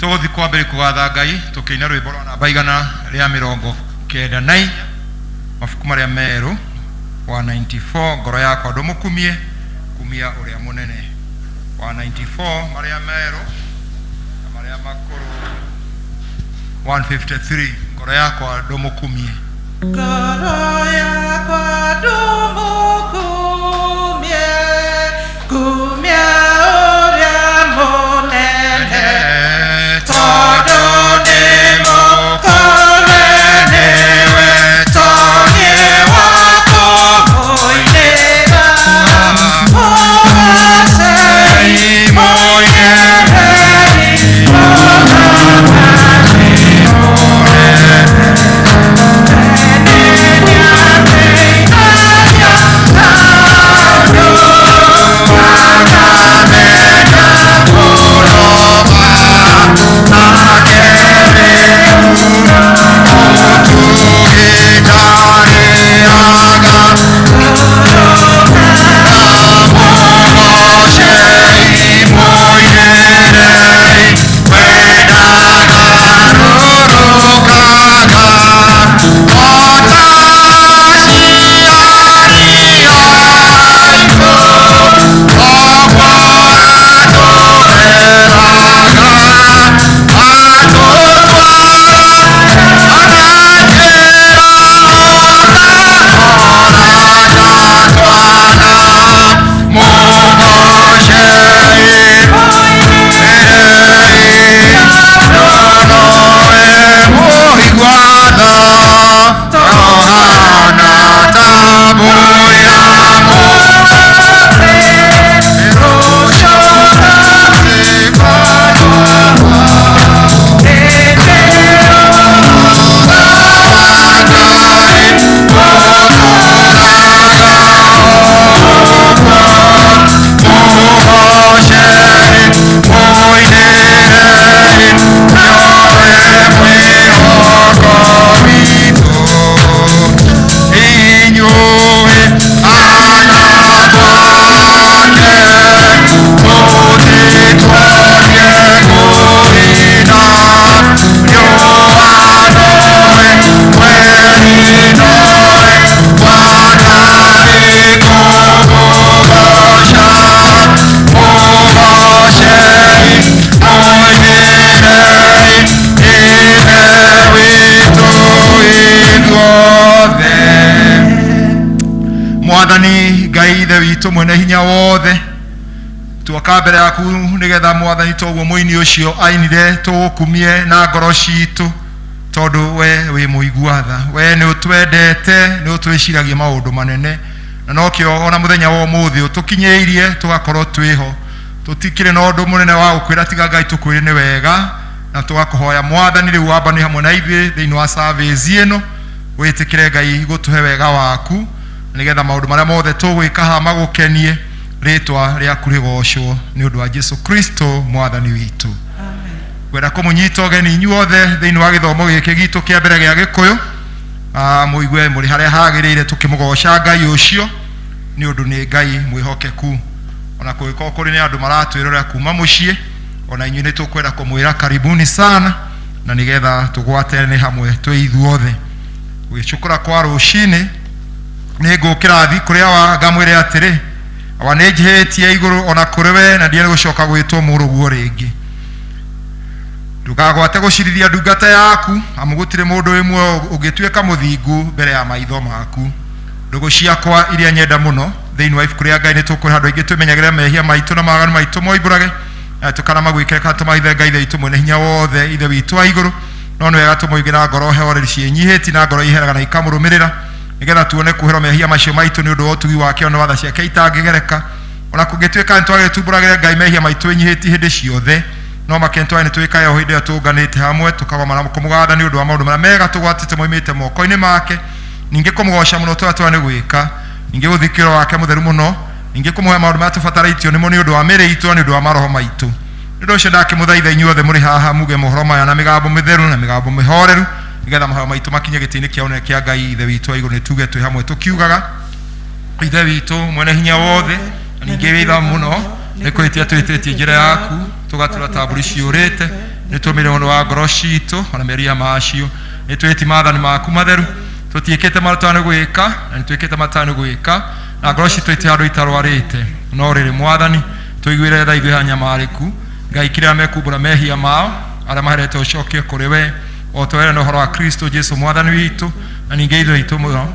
Tũgũthiĩ kwambĩrĩria kũgatha Ngai tũkĩina rwĩmbo rwa namba 194, mabuku marĩa merũ, 194, ngoro yakwa ndũmũkumie, kumia ũrĩa mũnene. 194 marĩa merũ na marĩa makũrũ 153, ngoro yakwa ndũmũkumie. Ngoro yakwa ndũmũkumie, kumia ũrĩa mũnene, tondũ nĩ mũkũrũ nĩwe, tondũ wa kũmũinĩra. Mũgacei, mũinĩrei, Mwathani Ngai Ithe witũ mwene hinya wothe, tuoka mbere yaku nĩgetha Mwathani toguo mũini ũcio ainire tũgũkumie na ngoro citũ, tondũ we wĩ mũigua tha, we nĩ ũtwendete, nĩ ũtwĩciragia maũndũ manene, na nokĩo ona mũthenya wa ũmũthĩ ũtũkinyĩirie tũgakorwo twĩho. Tũtikĩrĩ na ũndũ mũnene wa gũkwĩra tiga Ngai tũkwĩre nĩ wega, na tũgakũhoya Mwathani rĩu wambane hamwe na ithuĩ thĩinĩ wa service ĩno, wĩtĩkĩre Ngai gũtũhe wega waku, nĩgetha maũndũ marĩa mothe tũgwĩka haha magũkenie, rĩtwa rĩaku rĩgocwo nĩ ũndũ wa Jesu Kristo Mwathani witũ. Ngwenda kũmũnyita ũgeni inyuothe thĩinĩ wa gĩthomo gĩkĩ gitũ kĩa mbere gĩa Gĩkũyũ, mũigue mũrĩ harĩa hagĩrĩire tũkĩmũgoca Ngai ũcio, nĩ ũndũ nĩ Ngai mwĩhokeku. Ona kũngĩkorwo kũrĩ nĩ andũ maratwĩrorera kuma mũciĩ, ona inyuĩ nĩ tũkwenda kũmwĩra karibuni sana, na nĩgetha tũgwatane hamwe twĩ ithuothe. Gũgĩcukũra kwa rũcinĩ nĩ ngũkĩra thi kũrĩ awa ngamwĩre atĩrĩ, awa nĩ njĩhĩtie igũrũ ona kũrĩ we, na ndiarĩ gũcoka gwĩtwo mũrũguo rĩngĩ. Ndũkagwate gũcirithia ndungata yaku, amu gũtirĩ mũndũ wĩ muoyo ũngĩtuĩka mũthingu mbere ya maitho maku. Ndũgũ ciakwa iria nyenda mũno, thĩinĩ wa ibuku rĩa Ngai nĩ tũkwĩra andũ aingĩ twĩmenyagĩrĩre mehia maitũ na mawaganu maitũ moimbũrage, na tũkanamagwĩkĩre kana tũmahithe Ngai Ithe witũ mwene hinya wothe, Ithe witũ wa igũrũ. No nĩ wega tũmũige na ngoro horeru ciĩnyihĩtie na ngoro iheraga na ikamũrũmĩrĩra, nĩgetha tuone kuoherwo mehia macio maitũ nĩ ũndũ wa ũtugi wake ona wa tha ciake itangĩgereka. Ona kũngĩtuĩka nĩ twagĩrĩire tumbũragĩre Ngai mehia maitũ wĩnyihĩtie hĩndĩ ciothe, no makĩria nĩ twagĩrĩire nĩ twĩkage o hĩndĩ ĩrĩa tũnganĩte hamwe, tũkagomana kũmũgatha nĩ ũndũ wa maũndũ marĩa mega tũgwatĩte moimĩte moko-inĩ make, ningĩ kũmũgoca mũno tũrĩa twagĩrĩire nĩ gwĩka, ningĩ gũthikĩrwo wake mũtheru mũno, ningĩ kũmũhe maũndũ marĩa tũbatarĩtio nĩmo nĩ ũndũ wa mĩĩrĩ itũ na nĩ ũndũ wa maroho maitũ. Nĩ ũndũ ũcio ndakĩmũthaitha inyuothe mũrĩ haha muge mohoro maya na mĩgambo mĩtheru na mĩgambo mĩhoreru, nĩgetha mahoya maitũ makinye gĩtĩ-inĩ kĩa ũnene kĩa Ngai Ithe witũ wa igũrũ. Nĩ tuge twĩ hamwe tũkiugaga, Ithe witũ mwene hinya wothe, na ningĩ wĩ tha mũno, Nĩ kwĩhĩtia twĩhĩtĩtie njĩra yaku, tũgatura ta mbũri ciũrĩte, nĩ tũmĩre ũndũ wa ngoro citũ ona mehia macio. Nĩ twĩhĩtie maathani maku matheru, tũtiĩkĩte marĩa twanĩ gwĩka, na nĩ twĩkĩte marĩa twanĩ gwĩka, na ngoro citũ itirĩ handũ itarwarĩte. No rĩrĩ Mwathani, tũiguĩre tha ithuĩ anyamarĩku, Ngai kĩrĩa mekumbũra mehia mao, arĩa maherete ũcokie kũrĩ we, o ta ũrĩa nĩ ũhoro wa Kristo Jesu Mwathani witũ, na ningĩ ithuĩ aitũ mũno,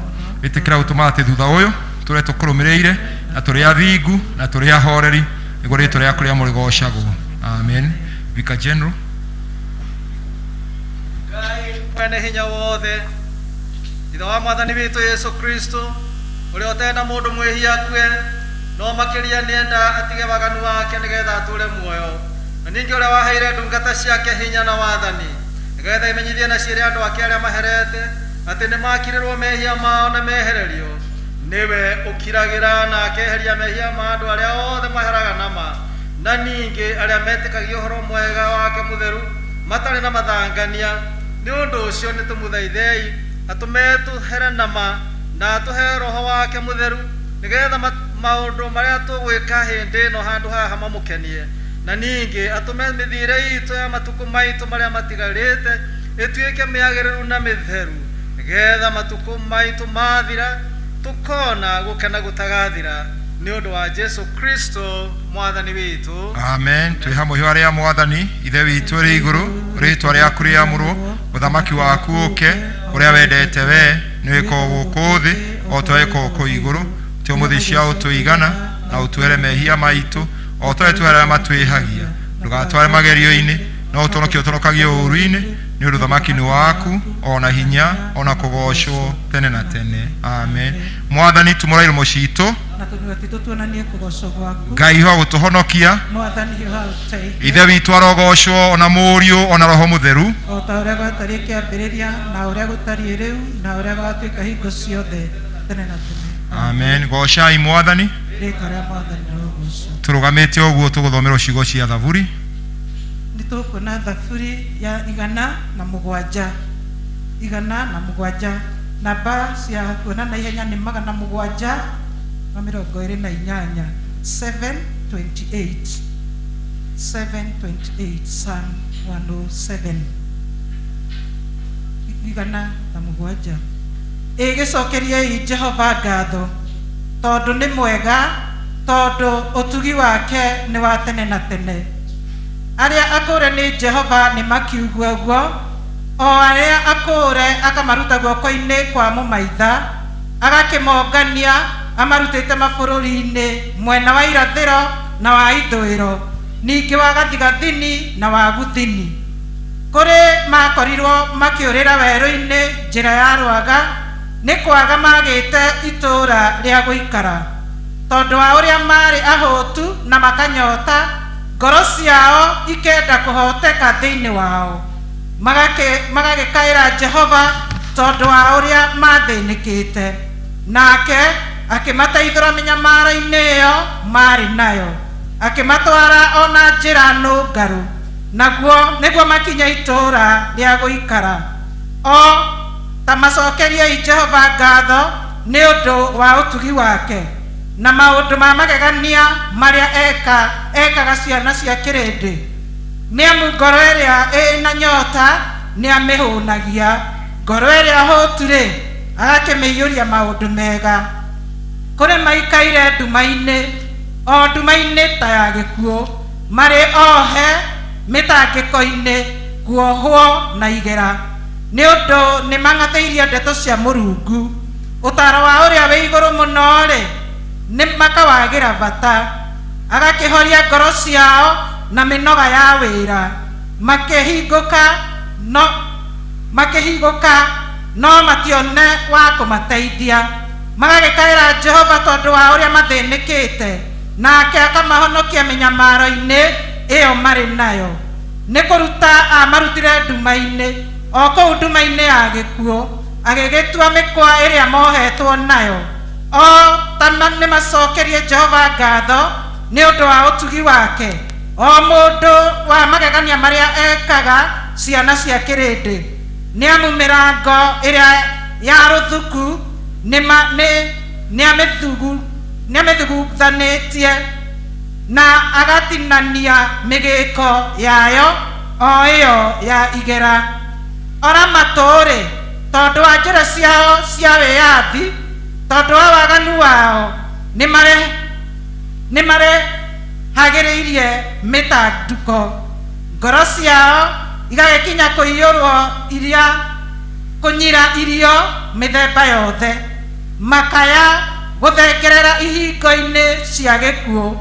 ĩtĩkĩra gũtũma atĩ thutha ũyũ tũrĩa tũkũrũmĩrĩire, na tũrĩ athingu, na tũrĩ ahoreri, nĩguo rĩĩtwa rĩaku rĩamũre rĩgoocagwo. Amen. Vicar General. Ngai mwene hinya wothe, Ithe wa Mwathani witũ Yesu Kristo, ũrĩa ũtenda mũndũ mwĩhia akue, no makĩria nĩenda atige waganu wake nĩgetha atũũre muoyo, na ningĩ ũrĩa waheire ndungata ciake hinya na wathani, nĩgetha imenyithie na ciĩre andũ ake arĩa maherete atĩ nĩmakirĩrwo mehia mao na mehererio, nĩwe ũkiragĩra na akeheria mehia ma andũ arĩa othe maheraga nama, na ningĩ arĩa metĩkagia ũhoro mwega wake mũtheru matarĩ na mathangania. Nĩ ũndũ ũcio nĩtũmũthaithei atũme tũhere nama na atũhe roho wake mũtheru, nĩgetha maũndũ marĩa tũgwĩka hĩndĩ ĩno handũ haha mamũkenie, na ningĩ atũme mĩthiĩre itũ ya matukũ maitũ marĩa matigarĩte ĩtuĩke mĩagĩrĩru na mĩtheru, nĩgetha matukũ maitũ mathira tũkona gũkena gũtagathira, nĩ ũndũ wa Jesu Kristo Mwathani witũ. Amen. Twĩ hamwe ihoya rĩa Mwathani, Ithe witũ ũrĩ igũrũ, rĩĩtwa rĩaku rĩamũrwo, ũthamaki waku ũke, ũrĩa wendete we nĩ wĩkwo gũkũ thĩ o ta wĩkwo kũu igũrũ. Tũhe ũmũthĩ cia ũtũigana, na ũtuohere mehia maitũ o ta ũrĩa tuoheraga arĩa matwĩhagia. Ndũgatware magerio-inĩ, no ũtũhonokie ũtũhonokagie ũũru-inĩ, nĩ ũndũ ũthamaki nĩ waku, o na hinya, o na kũgoocwo tene na tene. Amen. Mwathani, tumũra iromo citũ, na tũnua twitũ tuonanie kũgoocwo gwaku. Ngai hiũha gũtũhonokia. Mwathani hiũha ũteithie. Ithe witũ arogocwo, o na Mũriũ, o na Roho Mũtheru. O ta ũrĩa gwatariĩ kĩambĩrĩria, na ũrĩa gũtariĩ rĩu, na ũrĩa gũgatuĩka hingo ciothe, tene na tene. Amen. Gocai Mwathani. Rĩĩtwa rĩa Mwathani rĩrogocwo. Tũrũgamĩte ũguo tũgũthomerwo ciugo cia Thaburi. Nĩ tũkuona Thaburi ya 107. 107. Namba cia kuona na ihenya nĩ 728. 728. 728, Psalm 107. 107. Ĩ gĩcokeriei Jehova ngatho, tondũ nĩ mwega, tondũ ũtugi wake nĩ wa tene na tene. Arĩa akũũre nĩ Jehova nĩ makiugue ũguo, o arĩa akũũre akamaruta guoko-inĩ kwa mũmaitha, agakĩmongania amarutĩte mabũrũri-inĩ mwena wa irathĩro na wa ithũĩro, ningĩ wa gathigathini na wa gũthini. Kũrĩ maakorirwo makĩũrĩra werũ-inĩ njĩra ya rwaga, nĩ kwaga maagĩte itũũra rĩa gũikara. Tondũ wa ũrĩa maarĩ ahũtu na makanyota, ngoro ciao ikenda kũhooteka thĩinĩ wao. Magagĩkaĩra Jehova tondũ wa ũrĩa maathĩnĩkĩte, nake akĩmateithũra mĩnyamaro-inĩ ĩyo maarĩ nayo, akĩmatwara o na njĩra nũngarũ, naguo nĩguo makinye itũũra rĩa gũikara. O ta macokeriei Jehova ngatho nĩ ũndũ wa ũtugi wake, na maũndũ ma magegania marĩa ekaga ciana cia kĩrĩndĩ. Nĩ amu ngoro ĩrĩa ĩĩ na nyota nĩamĩhũnagia, ngoro ĩrĩa hũtu-rĩ, agakĩmĩiyũria maũndũ mega. Kũrĩ maikaire nduma-inĩ, o nduma-inĩ ta ya gĩkuũ, marĩ ohe mĩtangĩko-inĩ, kuohwo na igera, nĩ ũndũ nĩmang'athĩirie ndeto cia Mũrungu. Ũtaaro wa ũrĩa wĩ igũrũ mũno-rĩ, nĩ makawagĩra bata. Agakĩhoria ngoro ciao na mĩnoga ya wĩra, makĩhingũka no makĩhingũka no matione wa kũmateithia. Magagĩkaĩra Jehova tondũ wa ũrĩa mathĩnĩkĩte, nake akamahonokia mĩnyamaro-inĩ ĩyo marĩ nayo. Nĩ kũruta aamarutire nduma-inĩ, o kũu nduma-inĩ ya gĩkuũ, agĩgĩtua mĩkwa ĩrĩa mohetwo nayo. O ta nĩmacokerie Jehova ngatho nĩ ũndũ wa ũtugi wake, o mũndũ wa magegania marĩa ekaga ciana cia kĩrĩndĩ. Nĩ amu mĩrango ĩrĩa ya rũthuku nĩamĩthuguthanĩtie. Na agatinania mĩgĩĩko yayo o ĩyo ya igera. Ora matũ-rĩ, tondũ wa njĩra ciao cia wĩyathi, tondũ wa waganu wao, nĩmarehagĩrĩirie mĩtanduko. Ngoro ciao igagĩkinya kũiyũrwo iria kũnyira irio mĩthemba yothe, makaya gũthengerera ihingo-inĩ cia gĩkuũ,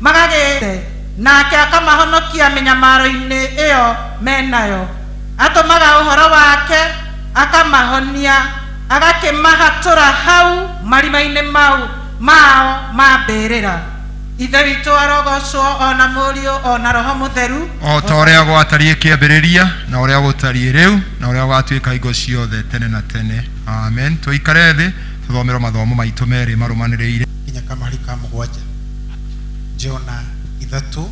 magagĩte nake akamahonokia mĩnyamaro-inĩ ĩyo menayo. Atũmaga ũhoro wake akamahonia, agakĩmahatũra hau marima-inĩ mau mao ma mbĩrĩra. Ithe witũ arogocwo, o na Mũriũ, o na Roho Mũtheru. O ta ũrĩa gwatariĩ kĩambĩrĩria, na ũrĩa gũtariĩ rĩu, na ũrĩa gũgatuĩka hingo ciothe tene na tene. Amen. Tũikare thĩ tũthomerwo mathomo maitũ merĩ marũmanĩrĩire. Nginya kamũhari ka 7. Jona 3,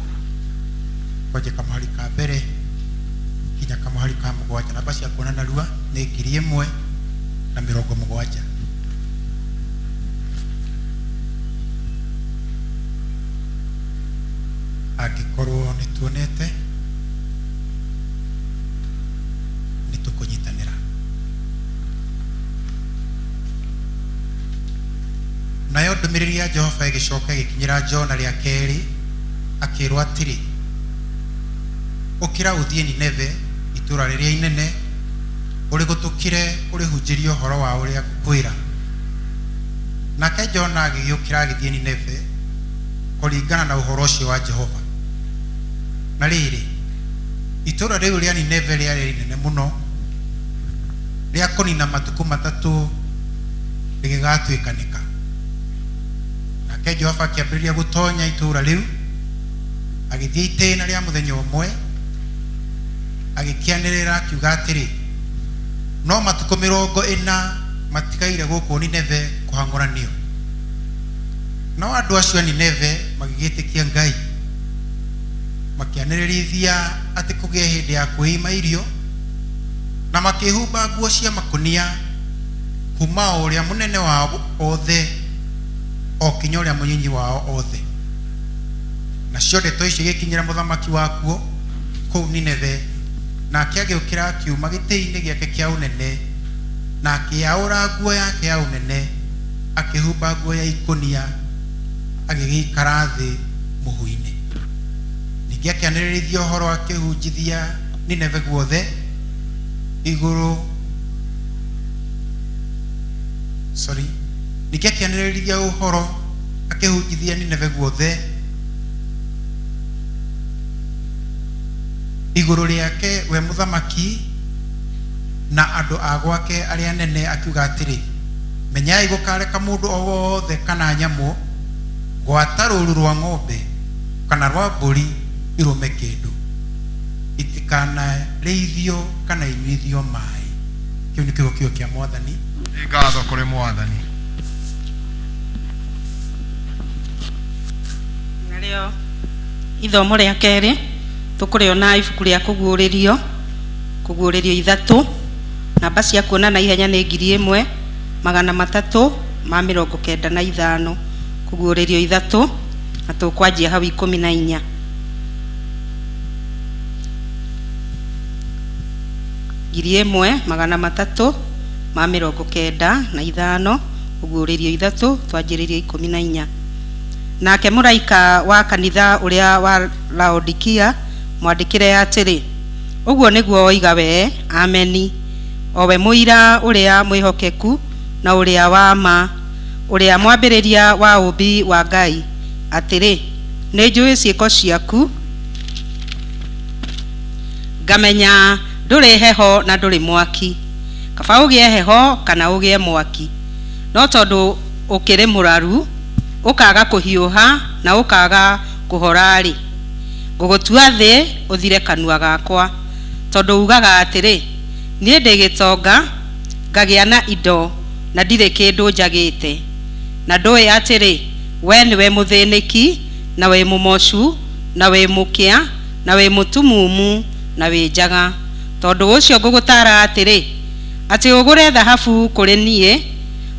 kwanjia kamũhari ka mbere nginya kamũhari ka 7. Namba cia kuona narua nĩ 1070. Angĩkorwo nĩ tuonete, nĩ tũkũnyitanĩra. Nayo ndũmĩrĩri ya Jehova ĩgĩcoka ĩgĩkinyĩra Jona rĩa kerĩ, akĩĩrwo atĩrĩ, Ũkĩra ũthiĩ Nineve, itũũra rĩrĩa inene, ũrĩgũtũkĩre ũrĩhunjĩrie ũhoro wa ũrĩa ngũkwĩra. Nake Jona agĩgĩũkĩra agĩthiĩ Nineve kũringana na ũhoro ũcio wa Jehova. Na rĩrĩ, itũũra rĩu rĩa Nineve rĩarĩ inene mũno, rĩa kũnina matukũ 3 rĩgĩgatuĩkanĩka. Nake Jehova akĩambĩrĩria gũtonya itũũra rĩu, agĩthiĩ itĩĩna rĩa mũthenya ũmwe, agĩkĩanĩrĩra akiuga atĩrĩ, No matukũ 40 matigaire gũkũ Nineve kũhang'ũranio. Nao andũ acio a Nineve magĩgĩtĩkia Ngai, makĩanĩrĩrithia atĩ kũgĩe hĩndĩ ya kwĩima irio, na makĩĩhumba nguo cia makũnia, kuuma o ũrĩa mũnene wao othe o kinya ũrĩa mũnyinyi wao othe. Nacio ndeto icio igĩkinyĩra mũthamaki wakuo kũu Nineve, nake agĩũkĩra akiuma gĩtĩ-inĩ gĩake kĩa ũnene, na akĩĩaũra nguo yake ya ũnene, akĩhumba nguo ya ikũnia, agĩgĩikara thĩ mũhu-inĩ. Ningĩ akĩanĩrĩrithia ũhoro akĩhunjithia Nineve guothe igũrũ, sorry, ningĩ akĩanĩrĩrithia ũhoro akĩhunjithia Nineve guothe igũrũ rĩake we mũthamaki na andũ a gwake arĩa anene, akiuga atĩrĩ, Menyai gũkareka mũndũ o wothe kana nyamũ, gwata rũũru rwa ng'ombe kana rwa mbũri irũme kĩndũ, itikanarĩithio kana inyuithio maĩ. Kĩu nĩ kiugo kĩa Mwathani. Nĩ ngatho kũrĩ Mwathani. Narĩo ithomo rĩa kerĩ tũkũrĩona ibuku rĩa Kũguũrĩrio, Kũguũrĩrio 3. Namba cia kuona na ihenya nĩ 1395. Kũguũrĩrio 3, na tũkwanjia hau 14. 1395, Kũguũrĩrio 3, twanjĩrĩrie 14. Nake mũraika wa kanitha ũrĩa wa Laodikia mwandĩkĩre atĩrĩ, Ũguo nĩguo oiga we Ameni, o we mũira ũrĩa mwĩhokeku na ũrĩa wa ma, ũrĩa mwambĩrĩria wa ũũmbi wa Ngai, atĩrĩ, Nĩnjũĩ ciĩko ciaku, ngamenya ndũrĩ heho na ndũrĩ mwaki. Kaba ũgĩe heho kana ũgĩe mwaki. No tondũ ũkĩrĩ mũraru, ũkaaga kũhiũha na ũkaaga kũhora-rĩ, ngũgũtua thĩ ũthire kanua gakwa, tondũ uugaga atĩrĩ, Niĩ ndĩ gĩtonga, ngagĩa na indo, na ndirĩ kĩndũ njagĩte. Na ndũĩ atĩrĩ, wee nĩwe mũthĩnĩki, na wĩ mũmocu, na wĩ mũkĩa, na wĩ mũtumumu, na wĩ njaga. Tondũ ũcio ngũgũtaara atĩrĩ, atĩ ũgũre thahabu kũrĩ niĩ,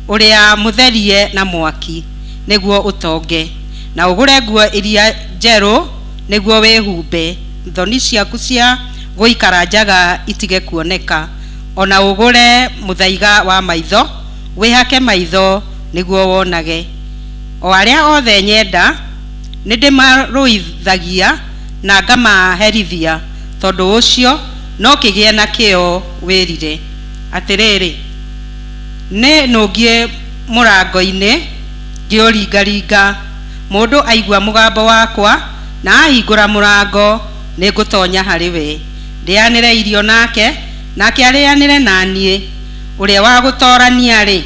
ũrĩa mũtherie na mwaki, nĩguo ũtonge. Na ũgũre nguo iria njerũ nĩguo wĩhumbe, thoni ciaku cia gũikara njaga itige kuoneka. Ona ũgũre mũthaiga wa maitho, wĩhake maitho nĩguo wonage. O arĩa othe nyenda nĩ ndĩmarũithagia na ngamaherithia, tondũ ũcio no kĩgĩe na kĩyo wĩrire. Atĩrĩrĩ, nĩ nũngiĩ mũrango-inĩ ngĩũringaringa. Mũndũ aigua mũgambo wakwa na ahingũra mũrango, nĩ ngũtonya harĩ we, ndĩanĩre irio nake, nake arĩanĩre na niĩ. Ũrĩa wa gũtorania-rĩ,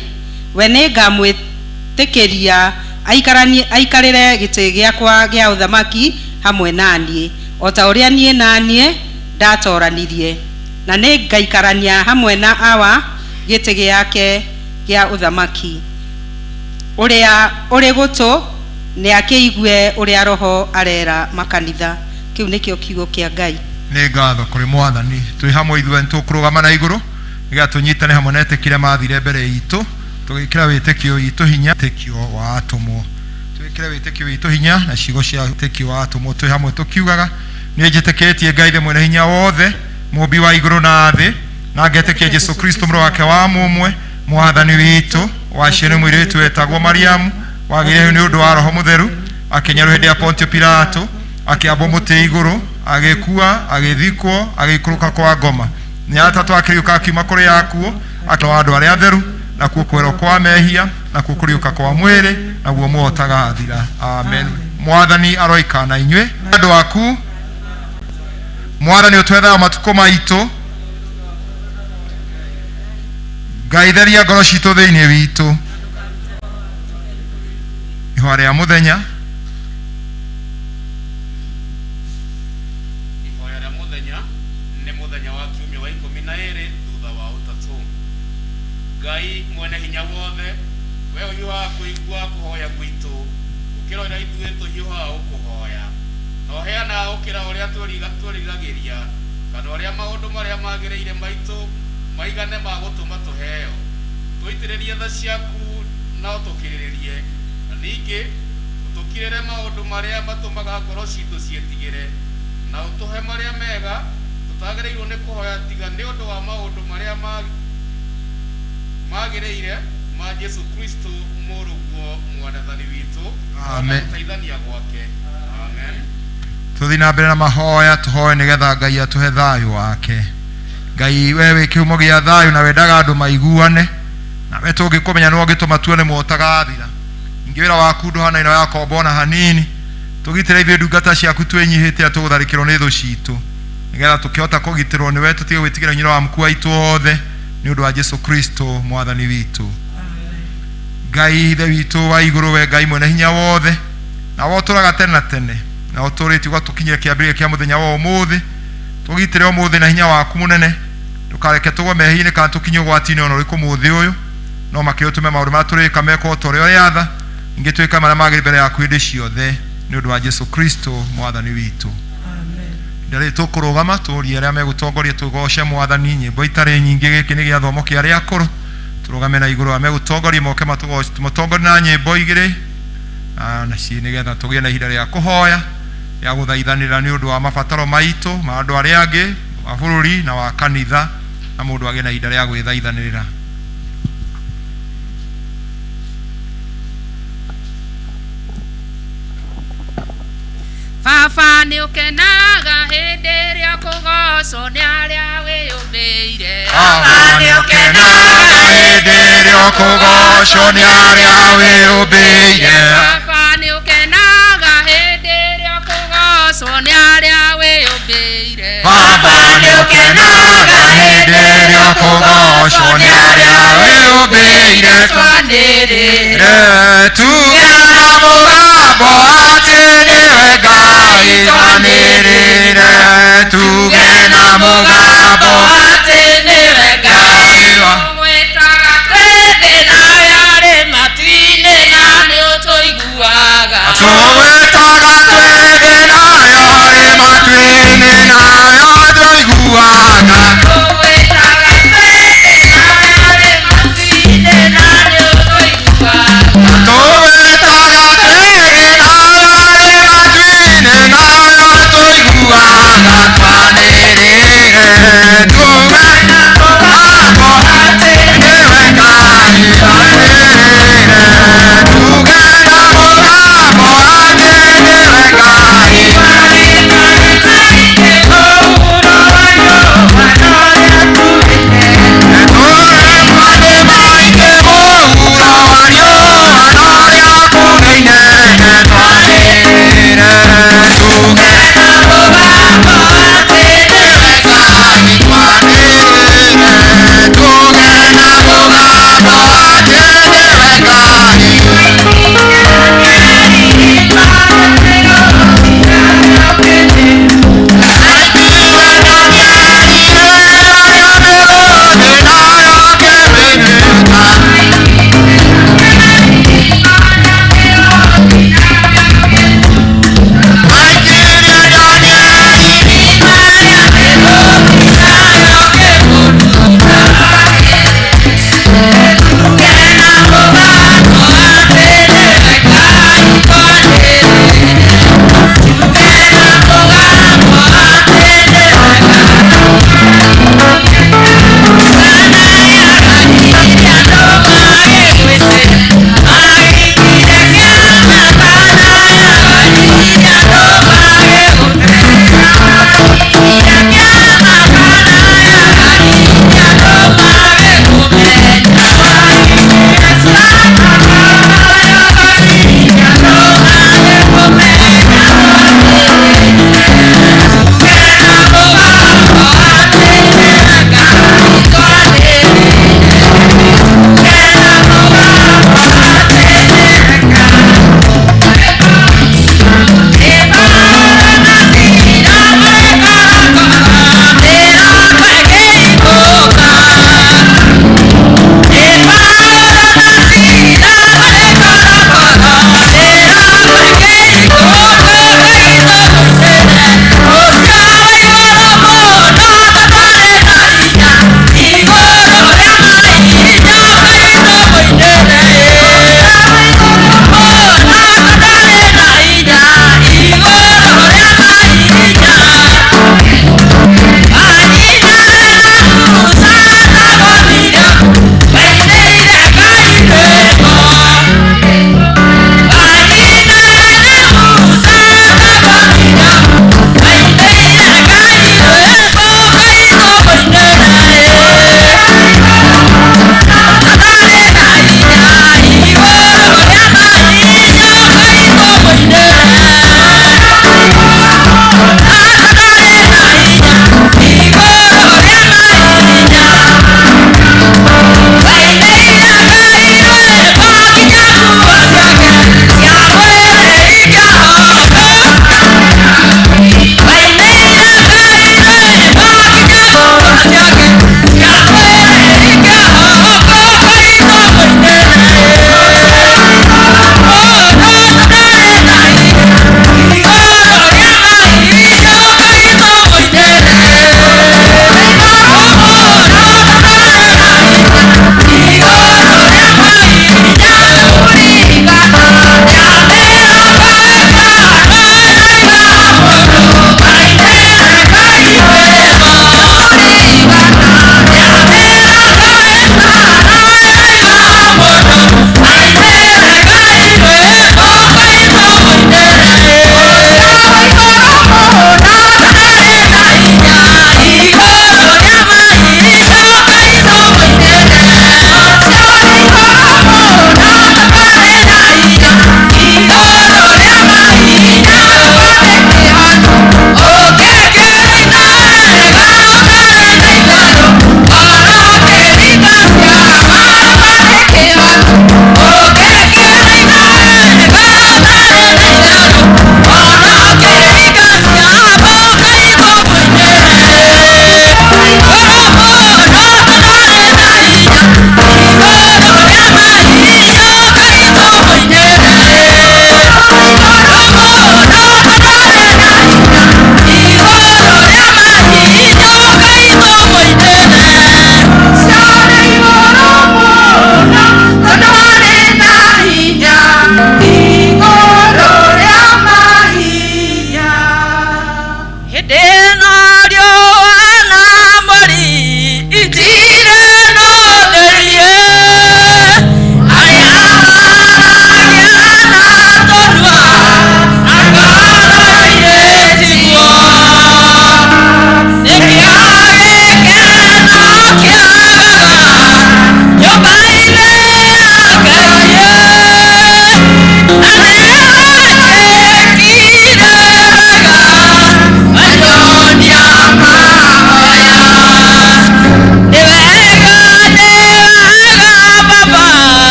we nĩ ngamwĩtĩkĩria aikarĩre gĩtĩ gĩakwa gĩa ũthamaki hamwe na niĩ, o ta ũrĩa niĩ na niĩ ndatoranirie, na nĩ ngaikarania hamwe na Awa gĩtĩ gĩake gĩa ũthamaki. Ũrĩa ũrĩ gũtũ nĩ akĩigue ũrĩa Roho arera makanitha. Kĩu nĩkĩo kiugo kĩa Ngai. Nĩ ngatho kũrĩ Mwathani. Twĩ hamwe ithuĩ nĩ tũkũrũgama na igũrũ nĩgetha tũnyitane hamwe na etĩkĩre mathire mbere itũ, tũgĩkĩra wĩtĩkio witũ hinya, wĩtĩkio wa atũmwo. Twĩkĩre wĩtĩkio witũ hinya na ciugo cia wĩtĩkio wa atũmwo. Twĩ hamwe tũkiugaga, nĩ njĩtĩkĩtie Ngai Ithe mwene hinya wothe, mũmbi wa igũrũ na thĩ, na ngetĩkia Jesu Kristo mũrũ wake wa mũmwe, Mwathani witũ, waciarwo nĩ mũirĩtu wetagwo Mariamu, wagĩire nĩ ũndũ wa Roho Mũtheru, akĩnyarwo hĩndĩ ya Pontio Pilato, akĩambwo mũtĩ igũrũ, agĩkua, agĩthikwo, agĩikũrũka kwa ngoma. Nĩ atatũ akĩriũka akiuma kũrĩ akuũ, akĩrwo andũ arĩa atheru, nakuo kwerwo kwa mehia, nakuo kũriũka kwa mwĩrĩ, naguo muoyo ũtagathira. Amen. Mwathani aroikara na inyuĩ. Andũ aku, Mwathani ũtwethaga matukũ maitũ. Ngai theria ngoro citũ thĩinĩ witũ. Ihoya rĩa mũthenya. Ihoya rĩa mũthenya nĩ mũthenya wa kiumia wa 12 thutha wa ũtatũ. Ngai mwene hinya wothe, we ũhiũhaga kũigua kũhoya gwitũ gũkĩra ũrĩa ithuĩ tũhiũhaga gũkũhoya, na ũheanaga gũkĩra ũrĩa twĩriragĩria, kana ũrĩa maũndũ marĩa magĩrĩire maitũ maigane ma gũtũma tũheo. Tũitĩrĩrie tha ciaku na ũtũkirĩrĩrie, na ningĩ ũtũkirĩre maũndũ marĩa matũmaga ngoro citũ ciĩtigĩre, na ũtũhe marĩa mega tũtagĩrĩirwo nĩ kũhoya tiga nĩ ũndũ wa maũndũ marĩa magĩrĩire ma Jesu Kristo mũrũguo mwathani witũ, Amen. na gũteithania gwake. Amen. Tũthiĩ na mbere na mahoya, tũhoe nĩgetha Ngai atũhe thayũ wake. Ngai we wĩ kĩhumo gĩa thayũ na wendaga andũ maiguane, na we tũngĩkũmenya nĩwe ũngĩtũma tuone muoyo ũtagathira. Ningĩ wĩra waku ndũhanaine wa Yakobo ona hanini. Tũgitĩre ithuĩ ndungata ciaku twĩnyihĩte na tũgũtharĩkĩrwo nĩ thũ citũ, nĩgetha tũkĩhota kũgitĩrwo nĩwe, tũtige gwĩtigĩra hinya wa mũkua witũ wothe, nĩ ũndũ wa Jesu Kristo mwathani witũ. Ngai Ithe witũ wa igũrũ, we Ngai mwene hinya wothe, na we ũtũũraga tene na tene, na ũtũũrĩtie ũgatũkinyia kĩambĩrĩria kĩa mũthenya wa ũmũthĩ. Tũgitĩre ũmũthĩ na hinya waku mũnene, ndũkareke tũgwe mehia-inĩ kana tũkinye ũgwati-inĩ ona ũrĩkũ mũthĩ ũyũ, no makĩria ũtũme maũndũ marĩa tũrĩka mekwo ta ũrĩa ũrĩatha, ningĩ twĩke marĩa magĩrĩire mbere yaku hĩndĩ ciothe, nĩ ũndũ wa Jesu Kristo mwathani witũ. Ihinda rĩrĩ tũkũrũgama tũrie arĩa megũtongoria tũgoce mwathani nyĩmbo itarĩ nyingĩ. Gĩkĩ nĩ gĩathomo kĩa arĩa akũrũ. Tũrũgame na igũrũ, arĩa megũtongoria moke matũgoce, tũmatongorie na nyĩmbo igĩrĩ, na ci nĩgetha tũgĩe na ihinda rĩa kũhoya, rĩa gũthaithanĩra nĩ ũndũ wa mabataro maitũ, ma andũ arĩa angĩ, wa bũrũri na wa kanitha, na mũndũ agĩe na ihinda rĩa gwĩthaithanĩrĩra. Baba nĩ ũkenaga hĩndĩ ĩrĩa kũgocwo nĩ arĩa wĩyũmbĩire. Baba nĩ ũkenaga hĩndĩ ĩrĩa ũkũgocwo nĩ arĩa wĩyũmbĩire. Baba nĩ ũkenaga hĩndĩ ĩrĩa kũgocwo nĩ arĩa wĩyũmbĩire. Baba nĩ ũkenaga hĩndĩ ĩrĩa ũkũgocwo nĩ arĩa wĩyũmbĩire. Twanĩrĩre Tuge na mũgambo atĩ nĩwe Ngai, twanĩrĩre. Tuge na mũgambo atĩ nĩwe Ngai. Tũgwĩtaga twĩ thĩ nawe arĩ matu-inĩ na nĩ ũtũiguaga. Tũgwĩtaga twĩ thĩ nawe arĩ matu-inĩ nawe ũtũiguaga. Tũgwĩtaga twĩ thĩ nawe arĩ matu-inĩ na nĩ ũtũiguaga. Tũgwĩtaga twĩ thĩ nawe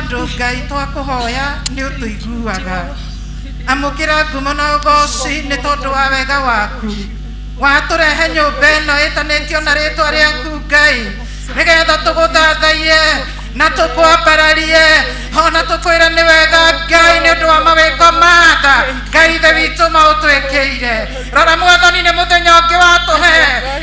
Tondũ Ngai twakũhoya nĩ ũtũiguaga. Amũkĩra ngumo na ũgoci nĩ tondũ wa wega waku. Watũrehe nyũmba ĩno ĩtanĩtio na rĩtwa rĩaku Ngai, nĩgetha tũgũthathaiye na tũkwambararie, ona tũkwĩre nĩ wega Ngai nĩ ũndũ wa mawĩko ma tha Ngai Ithe witũ maũtwĩkĩire. Rora Mwathani, nĩ mũthenya ũngĩ watũhe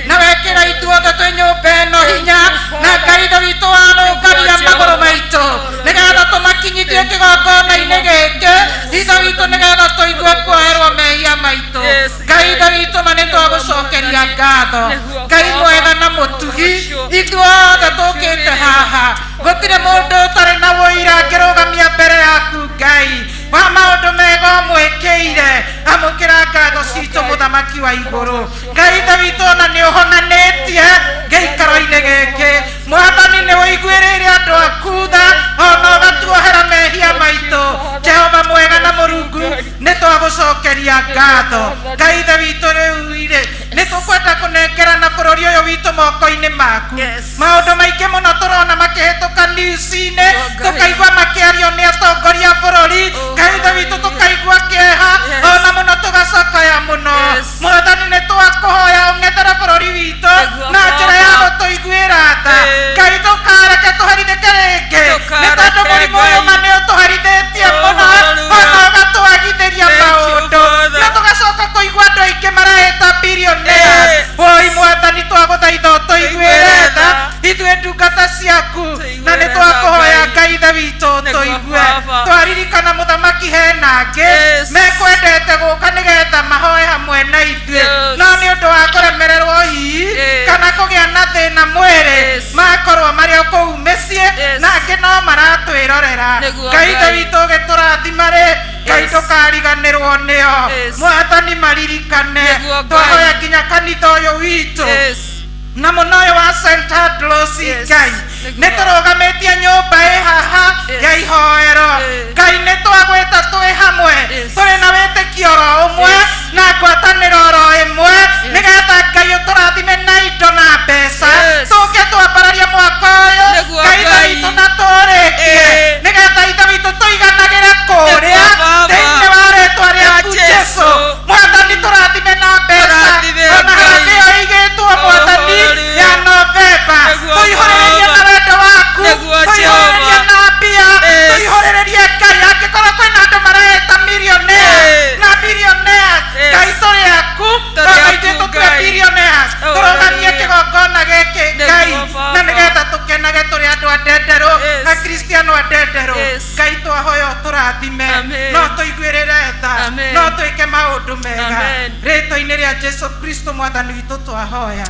na wekĩra ithuothe twĩ nyũmba ĩno hinya, na Ngai Ithe witũ warũngaria magũrũ maitũ nĩgetha tũmakinyithie kĩgongona-inĩ gĩkĩ, Ithe witũ, nĩgetha tũigue kuoherwo mehia maitũ. Ngai Ithe witũ, ma nĩ twagũcokeria ngatho. Ngai mwega na mũtugi, ithuothe tũkĩte haha gũtirĩ mũndũ ũtarĩ na ũira angĩrũgamia mbere yaku Ngai wa maũndũ mega ũmwĩkĩire. Amũkĩra ngatho citũ, mũthamaki wa igũrũ. Ngai Ithe witũ, ona nĩ ũhonanĩtie gĩikaro-inĩ gĩkĩ. Mwathani, nĩ ũiguĩrĩire andũ aku tha, ona ũgatuohera mehia maitũ. Jehova mwega na mũrungu, nĩ twagũcokeria ngatho. Ngai Ithe witũ, rĩu irĩ nĩ tũkwenda kũnengerana bũrũri ũyũ witũ moko-inĩ maku. Maũndũ maingĩ mũno tũrona makĩhĩtũka news-inĩ, tũkaigua makĩario nĩ atongoria a bũrũri. Ngai Ithe witũ, tũkaigua kĩeha ona mũno, tũgacakaya mũno. Mwathani, nĩ twakũhoya ũng'ethere bũrũri witũ na njĩra ya gũtũiguĩra tha. Ngai, ndũkareke tũherithĩke rĩngĩ, nĩ tondũ mũrimũ ũyũ ma nĩ ũtũherithĩtie mũno, ona ũgatwagithĩria maũndũ, na tũgacoka kũigua andũ aingĩ marehĩta billionaires. Woi Mwathani, twagũthaitha ũtũiguĩre tha ithuĩ ndungata ciaku, na nĩ twakũhoya Ngai Ithe witũ ũtũigue. Twaririkana mũthamaki, hena angĩ mekwendete gũka nĩgetha mahoe hamwe na ithuĩ, no nĩ ũndũ wa kũremererwo hihi kana kũgĩa na thĩna mwĩrĩ, makorwo marĩ o kũu mĩciĩ, na angĩ no maratwĩrorera. Ngai Ithe witũ, ũgĩtũrathima rĩ, Ngai, ndũkariganĩrwo nĩo. Mwathani, maririkane. Twahoya nginya kanitha ũyũ witũ na mũno ũyũ wa St. Andrews. Ngai, nĩ tũrũgamĩtie nyũmba ĩ haha ya ihoero. Ngai, nĩ twagwĩta twĩ hamwe, tũrĩ na wĩtĩkio oro ũmwe na ngwatanĩro oro ĩmwe, nĩgetha Ngai ũtũrathime na indo na mbeca, tũke twambararie mwaka ũyũ, Ngai Ithe witũ, na tũrĩkie, nĩgetha Ithe witũ tũiganagĩre kũrĩa thĩinĩ wa rĩtwa rĩaku Jesu. Mwathani, tũrathime na mbeca, ona harambĩ ĩyo ĩigĩtwo, Mwathani, ya Novemba. Tũihũrĩrĩrie na wendo waku, tũihũrĩrĩrie na mbia, tũihũrĩrĩrie Ngai. Angĩkorwo kwĩna andũ marehĩta millionaire na billionaires, Ngai, tũrĩ aku, ona ithuĩ tũtue billionaires. Tũrũgamie kĩgongona gĩkĩ, Ngai, na nĩgetha tũkenage tũrĩ andũ a ndenderũ, akristiano a ndenderũ. Ngai, twahoya ũtũrathime, no tũiguĩrĩre tha, no twĩke maũndũ mega. Rĩtwa-inĩ rĩa Jesu Kristo Mwathani witũ twahoya.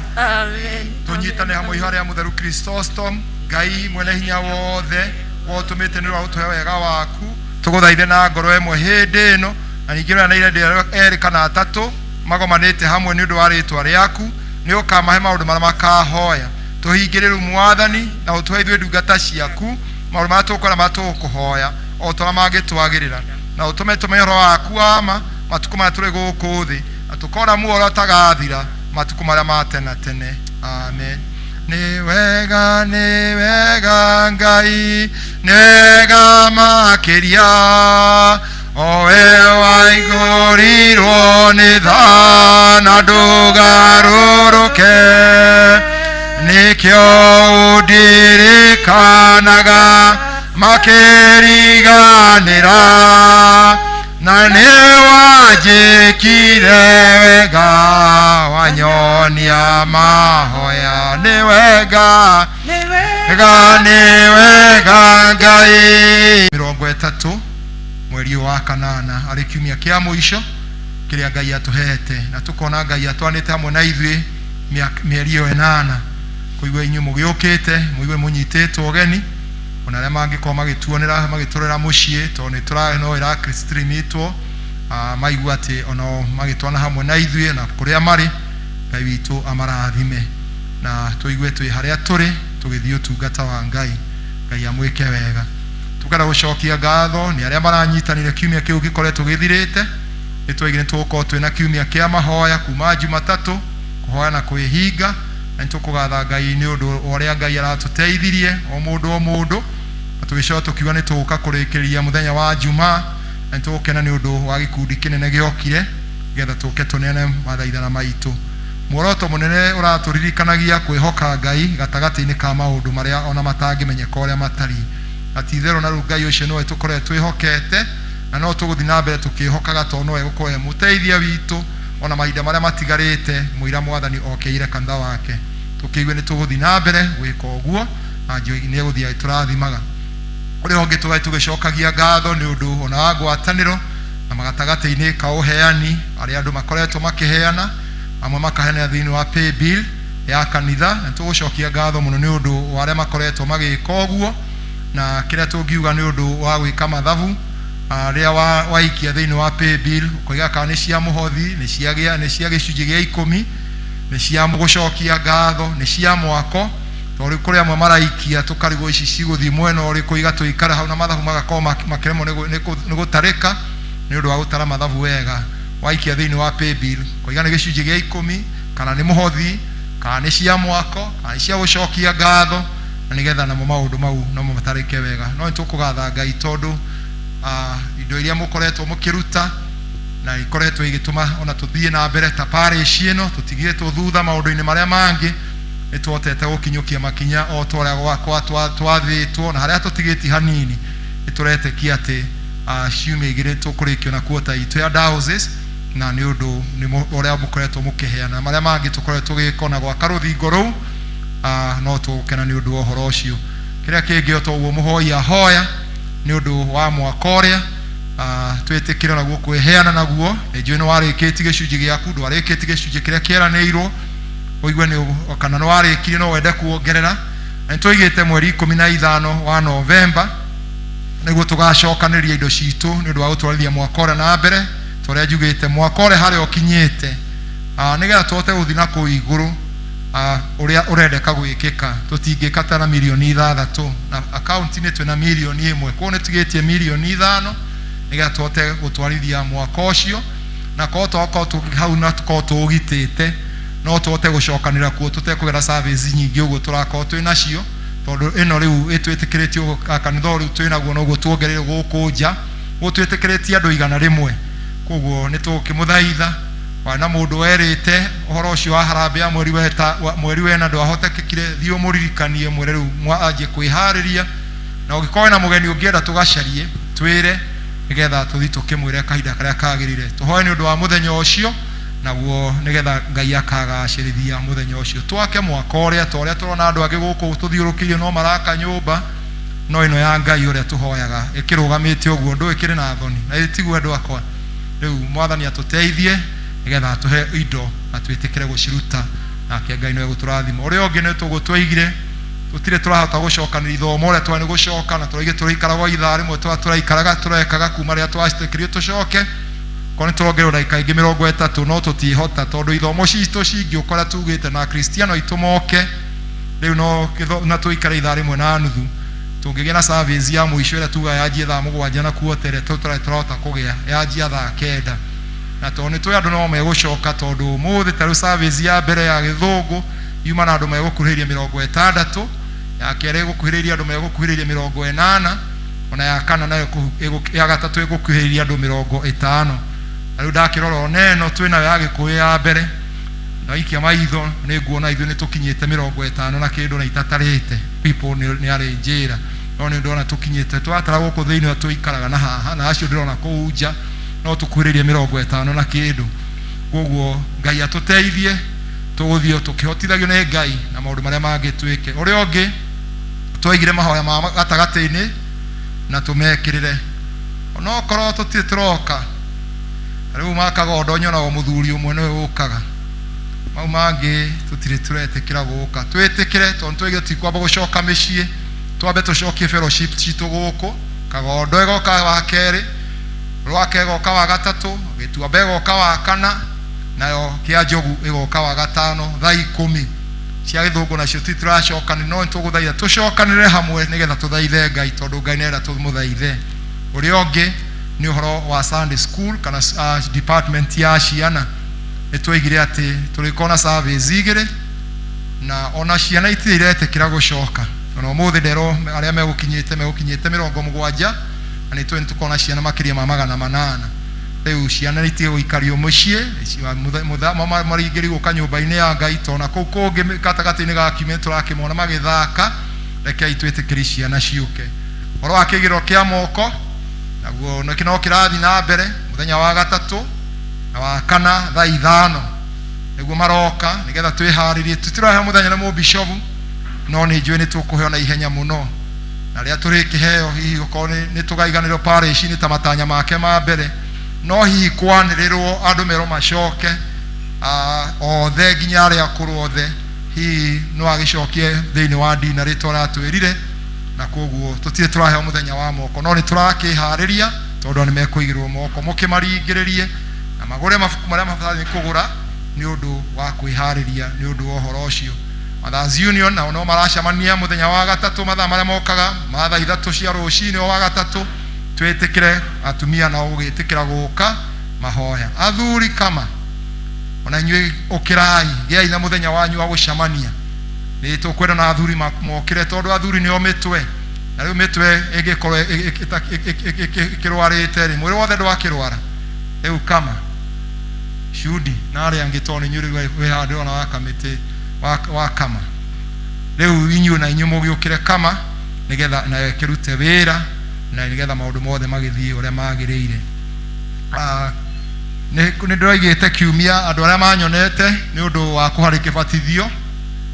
Tũnyitane hamwe ihoya rĩa mũtheru Chrysostom. Ngai mwene hinya wothe, wotũmĩte nĩ ũndũ wa gũtũhe wega waku, tũgũthaithe na ngoro ĩmwe hĩndĩ ĩno, na ningĩ ũrĩa na irendĩ erĩ kana atatũ magomanĩte hamwe nĩ ũndũ wa rĩtwa rĩaku, nĩ ũkamahe maũndũ marĩa makahoya. Tũhingĩrie rĩu Mwathani, na ũtũhe ithuĩ ndungata ciaku maũndũ marĩa tũkwenda, marĩa tũgũkũhoya, o ta ũrĩa mangĩtwagĩrĩra, na ũtũme tũmenye ũhoro waku wa ma matukũ marĩa tũrĩ gũkũ thĩ, na tũkona muoyo ũrĩa ũtagathira matukũ marĩa ma tene tene. Amen. Nĩ wega, nĩ wega Ngai, nĩ wega makĩria, o we waihũrirwo nĩ tha na ndũgarũrũke, nĩkĩo ũndirikanaga makĩriganĩra, na nĩ wanjĩkire wega, wanyonia mahoya. Nĩ wega, wega, nĩ wega Ngai. 30 mweri ũyũ wa kanana, arĩ kiumia kĩa mũico kĩrĩa Ngai atũhete, na tũkona Ngai atwanĩte hamwe na ithuĩ mĩeri ĩyo 8. Kũigua inyuĩ mũgĩũkĩte, mũigue mũnyitĩtwo ũgeni, ona arĩa mangĩkorwo magĩtuonera, magĩtũrera mũciĩ, tondũ nĩ tũra no ĩra streamitwo, maigua atĩ onao magĩtwana hamwe na ithuĩ na kũrĩa marĩ. Ngai witũ amarathime, na tũigue twĩ harĩa tũrĩ tũgĩthiĩ ũtungata wa Ngai. Ngai amwĩke wega. Tũkenda gũcokia ngatho nĩ arĩa maranyitanire kiumia kĩu gĩkoretwo gĩthirĩte. Nĩ twaigire nĩ tũgũkorwo twĩna kiumia kĩa mahoya kuma Jumatatũ, kũhoya na kwĩhinga, na nĩ tũkũgatha Ngai nĩ ũndũ wa ũrĩa Ngai aratũteithirie o mũndũ o mũndũ. Na tũgĩcoka tũkiuga nĩ tũgũka kũrĩkĩrĩria mũthenya wa Jumaa, na nĩ tũgũkena nĩ ũndũ wa gĩkundi kĩnene gĩokire nĩgetha tũke tũneane mathaithana maitũ. Muoroto mũnene ũratũririkanagia kwĩhoka Ngai gatagatĩ-inĩ ka maũndũ marĩa ona matangĩmenyeka ũrĩa matariĩ. Na ti itherũ na rĩu Ngai ũcio nĩwe tũkoretwo twĩhokete, na no tũgũthiĩ na mbere tũkĩhokaga tondũ nowe egũkorwo e mũteithia witũ ona mahinda marĩa matigarĩte mũira Mwathani okeire kanitha wake. Tũkĩigue nĩ tũgũthiĩ na mbere gwĩka ũguo, na njũĩ nĩ egũthiĩ agĩtũrathimaga. Ũrĩa ũngĩ tũgathiĩ tũgĩcokagia ngatho nĩ ũndũ ona wa ngwatanĩro na gatagatĩ-inĩ ka ũheani arĩa andũ makoretwo makĩheana, amwe makaheana thĩinĩ wa paybill ya kanitha. Na tũgũcokia ngatho mũno nĩ ũndũ wa arĩa makoretwo magĩka ũguo, na kĩrĩa tũngiuga nĩ ũndũ wa gwĩka mathabu rĩrĩa waikia thĩinĩ wa paybill ũkoiga kana nĩ cia mũhothi, nĩ cia nĩ cia gĩcunjĩ gĩa ikũmi, nĩ cia gũcokia ngatho, nĩ cia mwako, tondũ rĩu kũrĩ amwe maraikia tũkarigwo ici cigũthiĩ mwena ũrĩkũ, igatũikara hau na mathabu magakorwo makĩremwo nĩ gũtarĩka nĩ ũndũ wa gũtara mathabu wega. Waikia thĩinĩ wa paybill ũkoiga nĩ gĩcunjĩ gĩa ikũmi, kana nĩ mũhothi, kana nĩ cia mwako, kana nĩ cia gũcokia ngatho, na nĩgetha namo maũndũ mau namo matarĩke wega. No nĩ tũkũgatha Ngai tondũ indo iria mũkoretwo mũkĩruta na ikoretwo igĩtũma ona tũthiĩ na mbere ta parish ĩno, tũtigĩtwo thutha maũndũ-inĩ marĩa mangĩ, nĩ tuhotete gũkinyũkia makinya o ta ũrĩa gwakwa twathĩtwo, na harĩa tũtigĩtie hanini nĩ tũretĩkia atĩ ciumia igĩrĩ tũkũrĩkio na kuota itũ ya diocese, na nĩ ũndũ nĩ ũrĩa mũkoretwo mũkĩheana marĩa mangĩ tũkoretwo tũgĩka ona gwaka rũthingo rũu, no tũgũkena nĩ ũndũ wa ũhoro ũcio. Kĩrĩa kĩngĩ o toguo mũhoi ahoya nĩ ũndũ wa mwaka ũrĩa twĩtĩkĩre naguo kwĩheana naguo, nĩ njũĩ nĩ warĩkĩtie gĩcunjĩ gĩaku, ndwarĩkĩtie gĩcunjĩ kĩrĩa kĩeranĩirwo, ũigue nĩ kana nĩ warĩkirie no wende kuongerera. Na nĩ tũigĩte mweri 15 wa Novemba nĩguo tũgacokanĩria indo citũ nĩ ũndũ wa gũtwarithia mwaka ũrĩa na mbere, ta ũrĩa njugĩte mwaka ũrĩa harĩa ũkinyĩte, nĩgetha tũhote gũthiĩ na kũu igũrũ ũrĩa ũrendeka gwĩkĩka. Tũtingĩka ta na mirioni 6 na akaunti-inĩ twĩna mirioni 1, koguo nĩ tũtigĩtie mirioni 5 nĩgetha tũhote gũtwarithia mwaka ũcio, na korwo twakorwo hau na tũkorwo tũũgitĩte no tũhote gũcokanĩra kuo tũtekũgera service nyingĩ ũguo tũrakorwo twĩ nacio, tondũ ĩno rĩu ĩtwĩtĩkĩrĩtio kanitha ũyũ rĩu twĩnaguo noguo tuongereire gũkũ nja, ũguo twĩtĩkĩrĩtie andũ 100. Koguo nĩ tũgũkĩmũthaitha wana mũndũ werĩte ũhoro ũcio wa harambee ya mweri wena ndwahotekekire, thiĩ ũmũririkanie mwĩre rĩu anjie kwĩharĩria, na ũngĩkorwo wĩna mũgeni ũngĩenda tũgacarie twĩre nĩgetha tũthiĩ tũkĩmwĩre kahinda karĩa kagĩrĩire. Tũhoe nĩ ũndũ wa mũthenya ũcio, naguo nĩgetha Ngai akagacĩrithia mũthenya ũcio, twake mwaka ũrĩa ta ũrĩa tũrona andũ angĩ gũkũ tũthiũrũkĩirio no maraka nyũmba, no ĩno ya Ngai ũrĩa tũhoyaga ĩkĩrũgamĩte ũguo ndũĩ kĩrĩ na thoni na ĩtiguo andũ akwa. Rĩu Mwathani atũteithie nĩgetha atũhe indo na twĩtĩkĩre gũciruta, nake Ngai nĩwe gũtũrathima. Ũrĩa ũngĩ nĩ tũguo twaigire tũtirĩ tũrahota gũcokanĩria ithomo ũrĩa twarĩ gũcoka, na tũraigire tũrĩikaraga o ithaa rĩmwe tũraikaraga tũrekaga kuma rĩrĩa twacitĩkĩrio tũcoke, korwo nĩ tũrongererwo ndagĩka ingĩ 30 no tũtiĩhota, tondũ ithomo citũ cingĩũka ũrĩa tugĩte na Akristiano aitũ moke rĩu no na tũikare ithaa rĩmwe na nuthu, tũngĩgĩa na service ya mũico ĩrĩa tugaga yanjie thaa 7 na kuota ĩrĩa tũtarĩ tũrahota kũgĩa yanjia thaa 9, na tondũ nĩ tũĩ andũ no megũcoka, tondũ ũmũthĩ ta rĩu service ya mbere ya gĩthũngũ yuma na andũ megũkuhĩrĩria 60, ya kerĩ ĩgũkuhĩrĩria andũ megũkuhĩrĩria 80, ona ya kana nayo ya gatatũ ĩgũkuhĩrĩria andũ 50. Na rĩu ndakĩrora ona ĩno twĩnayo ya gĩkũyũ ya mbere, ndaikia maitho nĩ nguona ithuĩ nĩ tũkinyĩte 50 na kĩndũ na itatarĩte people nĩ arĩ njĩra, no nĩ ndona tũkinyĩte twatara gũkũ thĩinĩ tũikaraga na haha na acio ndĩrona kũu nja no tũkuhĩrĩrie 50 na kĩndũ. Koguo Ngai atũteithie tũgũthiĩ tũkĩhotithagio nĩ Ngai na maũndũ marĩa mangĩ twĩke. Ũrĩa ũngĩ twaigire mahoya ma gatagatĩ-inĩ na tũmekĩrĩre, onokorwo tũtirĩ tũroka rĩu makagondo nyonaga mũthuri ũmwe nĩwe ũkaga, mau mangĩ tũtirĩ tũretĩkĩra gũka. Twĩtĩkĩre tondũ twaigire tutikwamba gũcoka mĩciĩ, twambe tũcokie fellowship citũ gũkũ. Kagondo ĩgoka wa kerĩ, Rwake ĩgoka wa gatatũ, Gĩtuamba ĩgoka wa kana, nayo Kĩa Njogu ĩgoka wa gatano thaa 10 cia gĩthũngũ nacio ti tũracokanĩra, no nĩtũgũthaitha tũcokanĩrĩre hamwe nĩgetha tũthaithe Ngai, tondũ Ngai nĩarenda tũmũthaithe. Ũrĩa ũngĩ nĩ ũhoro wa Sunday school kana department ya ciana. Nĩ twaigire atĩ tũrĩkorwo na service igĩrĩ, na ona ciana itirĩ iretĩkĩra gũcoka. Ona ũmũthĩ nderwo arĩa megũkinyĩte 70, na nĩ tũĩ tũkona ciana makĩria ma 800. Rĩu ciana itige gũikario mũciĩ, maringĩrĩrio gũka nyũmba-inĩ ya Ngai, tondũ kũu kũngĩ gatagatĩ-inĩ ga kiumia tũrakĩmona magĩthaka. Rekei twĩtĩkĩrie ciana ciũke. Ũhoro wa kĩgĩro kĩa moko naguo no kĩrathiĩ na mbere mũthenya wa gatatũ na wa kana thaa 5 nĩguo maroka, nĩgetha twĩharĩrie. Tũtiraheo mũthenya nĩ mũbishobu, no nĩ njũĩ nĩ tũkũheo na ihenya mũno, na rĩrĩa tũrĩkĩheo hihi okorwo nĩ tũgaiganĩrwo parish-inĩ ta matanya make ma mbere, no hihi kwanĩrĩrwo andũ merwo macoke othe nginya arĩa akũrũ othe, hihi no agĩcokie thĩinĩ wa ndina rĩtwa ratwĩrire, na koguo tũtirĩ tũraheo mũthenya wa moko, no nĩ tũrakĩharĩria tondũ nĩ mekũigĩrwo moko mũkĩmaringĩrĩrie na magũre mabuku marĩa mabataire kũgũra nĩ ũndũ wa kwĩharĩria nĩ ũndũ wa ũhoro ũcio. Mothers Union nao no maracemania mũthenya wa gatatũ mathaa marĩa mokaga ma thaa 3 cia rũcinĩ o wa gatatũ, twĩtĩkĩre atumia nao gũgĩtĩkĩra gũka mahoya. Athuri kama ona inyuĩ ũkĩrai, gĩai na mũthenya wanyu wa gũcemania. Nĩ tũkwenda na athuri mokĩre, tondũ athuri nĩo mĩtwe, na rĩu mĩtwe ĩngĩkorwo ĩkĩrwarĩte rĩ, mwĩrĩ wothe ndwakĩrwara. Rĩu kama Shudi na arĩa angĩ, tondũ inyuĩ rĩu wĩ haha ndĩrona wa kamĩtĩ wa kama, rĩu inyuĩ na inyuĩ mũgĩũkĩre kama nĩgetha nayo ĩkĩrute wĩra na nĩgetha maũndũ mothe magĩthiĩ ũrĩa magĩrĩire. Nĩ ndĩroigĩte kiumia andũ arĩa manyonete nĩ ũndũ wa kũharĩ kĩbatithio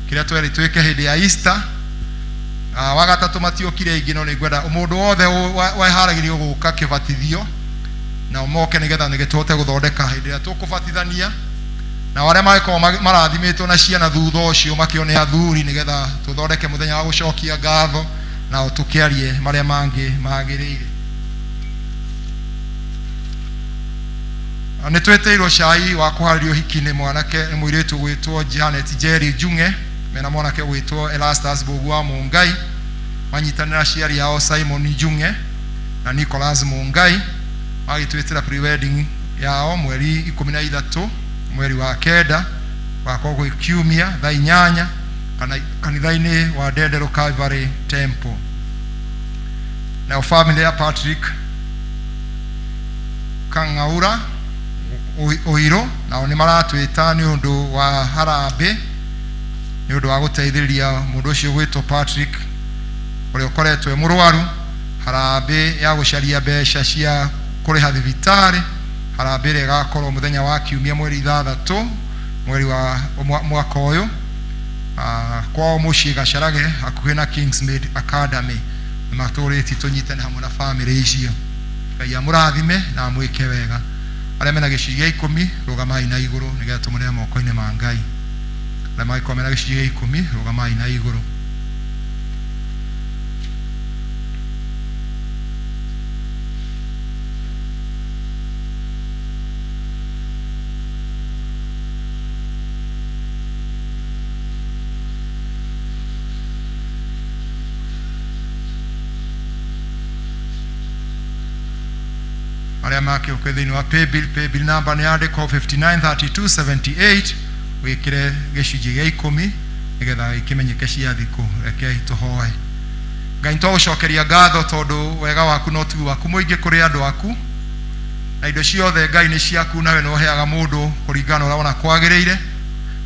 kĩrĩa twerĩ twĩke hĩndĩ ya Easter. Wa gatatũ matiokire aingĩ, no nĩ ngwenda mũndũ wothe weharagĩrio gũka kĩbatithio na moke nĩgetha nĩgetha tũhote gũthondeka hĩndĩ ĩrĩa tũkũbatithania, na arĩa magĩkorwo marathimĩtwo na ciana thutha ũcio makĩone athuri, nĩgetha tũthondeke mũthenya wa gũcokia ngatho nao tũkĩarie marĩa mangĩ magĩrĩire. Nĩ twĩtĩirwo cai wa kũharĩrio ũhiki nĩ mwanake nĩ mũirĩtu gwĩtwo Janet Jerry Njung'e mena mwanake gwĩtwo Erastus Mbũgu wa Mũngai, manyitanĩra aciari ao Simon Njung'e na Nicholas Mũngai, magĩtwĩtĩra pre-wedding yao mweri 13 mweri wa 9 wakorwo gwĩ kiumia thaa 8 kanitha-inĩ wa Ndenderũ Calvary Temple. Nayo family ya Patrick Kang'aura Ũirũ nao nĩ maratwĩta nĩ ũndũ wa harambĩ, nĩ ũndũ wa gũteithĩrĩria mũndũ ũcio gwĩtwo Patrick ũrĩa ũkoretwo e mũrwaru, harambĩ ya gũcaria mbeca cia kũrĩha thibitarĩ. Harambĩ ĩrĩa ĩgakorwo mũthenya wa kiumia mweri 6 mweri wa mwaka ũyũ, kwao mũciĩ Gacarage hakuhĩ na Kingsmead Academy. Nĩ matũrĩtie tũnyitane hamwe na bamĩrĩ icio. Ngai amũrathime na amwĩke wega. Arĩa mena gĩcunjĩ gĩa 10 rũgamai na igũrũ nĩgetha tũmũneane moko-inĩ ma Ngai. Arĩa mangĩkorwo mena gĩcunjĩ gĩa 10 rũgamai na igũrũ. Arĩa makĩũke thĩinĩ wa paybill, paybill number nĩ yandĩkwo 593278, wĩkĩre gĩcunjĩ gĩa 10 nĩgetha gĩkĩmenyeke cia thikũ. Rekei tũhoe. Ngai, nĩtwagũcokeria ngatho tondũ wega waku na ũtugi waku mũingĩ kũrĩ andũ aku, na indo ciothe Ngai nĩ ciaku, nawe nĩ ũheaga mũndũ kũringana na ũrĩa wona kwagĩrĩire.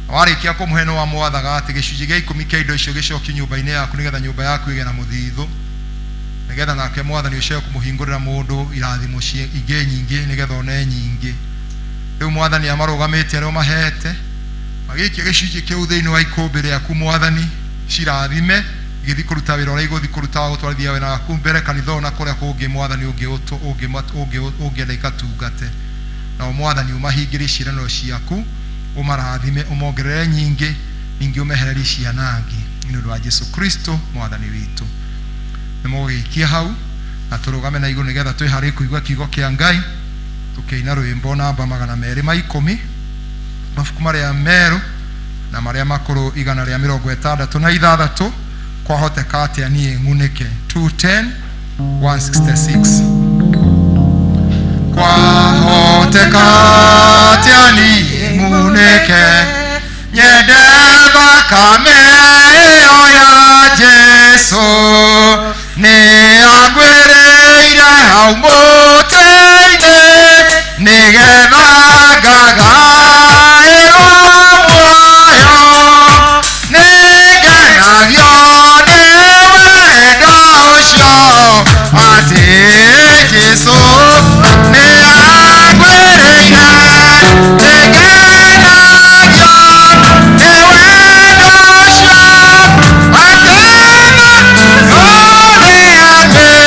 Na warĩkia kũmũhe nĩ wamwathaga atĩ gĩcunjĩ gĩa 10 kĩa indo icio gĩcokio nyũmba-inĩ yaku, nĩgetha nyũmba yaku ĩgĩe na mũthithũ, nĩgetha nake mwathani ũcoke kũmũhingũrĩra mũndũ irathimo ingĩ nyingĩ, nĩgetha one nyingĩ. Rĩu mwathani amarũgamĩtie arĩa ũmahete, magĩikia gĩcunjĩ kĩu thĩinĩ wa ikũmbĩ rĩaku mwathani, cirathime igĩthiĩ kũruta wĩra ũrĩa igũthiĩ kũruta wa gũtwarithia wĩra waku mbere kanitha ũyũ na kũrĩa kũngĩ mwathani ũngĩenda ikatungate. Nao mwathani ũmahingĩrie ciĩranĩro ciaku, ũmarathime, ũmongerere nyingĩ, ningĩ ũmehererie cianangi, nĩ ũndũ wa Jesu Kristo mwathani witũ. Nĩ mũgũgĩikia hau na tũrũgame na igũrũ nĩgetha twĩharĩrie kũigua kiugo kĩa Ngai, tũkĩina rwĩmbo namba 210, mabuku marĩa merũ na marĩa makũrũ 166, kwahoteka atĩa niĩ ng'unĩke? 210 166. Kwahoteka atĩa niĩ ng'unĩke, nyende thakame ĩyo ya Jesu. Jesu nĩ angwĩrĩire hau mũtĩ-inĩ nĩgetha ngagaĩrwo muoyo nĩngenagio nĩ wendo ũcio atĩ Jesu nĩ angwĩrĩire nĩngenagio nĩ wendo ũcio atĩ Jesu nĩ angwĩrĩire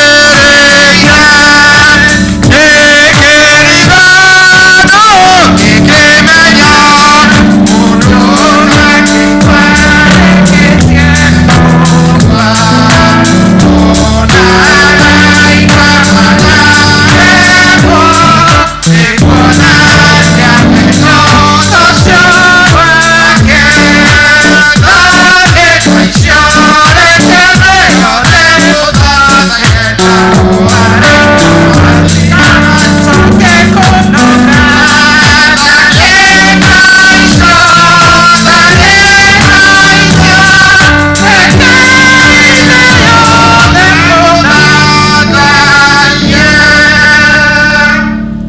ngĩkĩriganĩrwo ngĩkĩmenya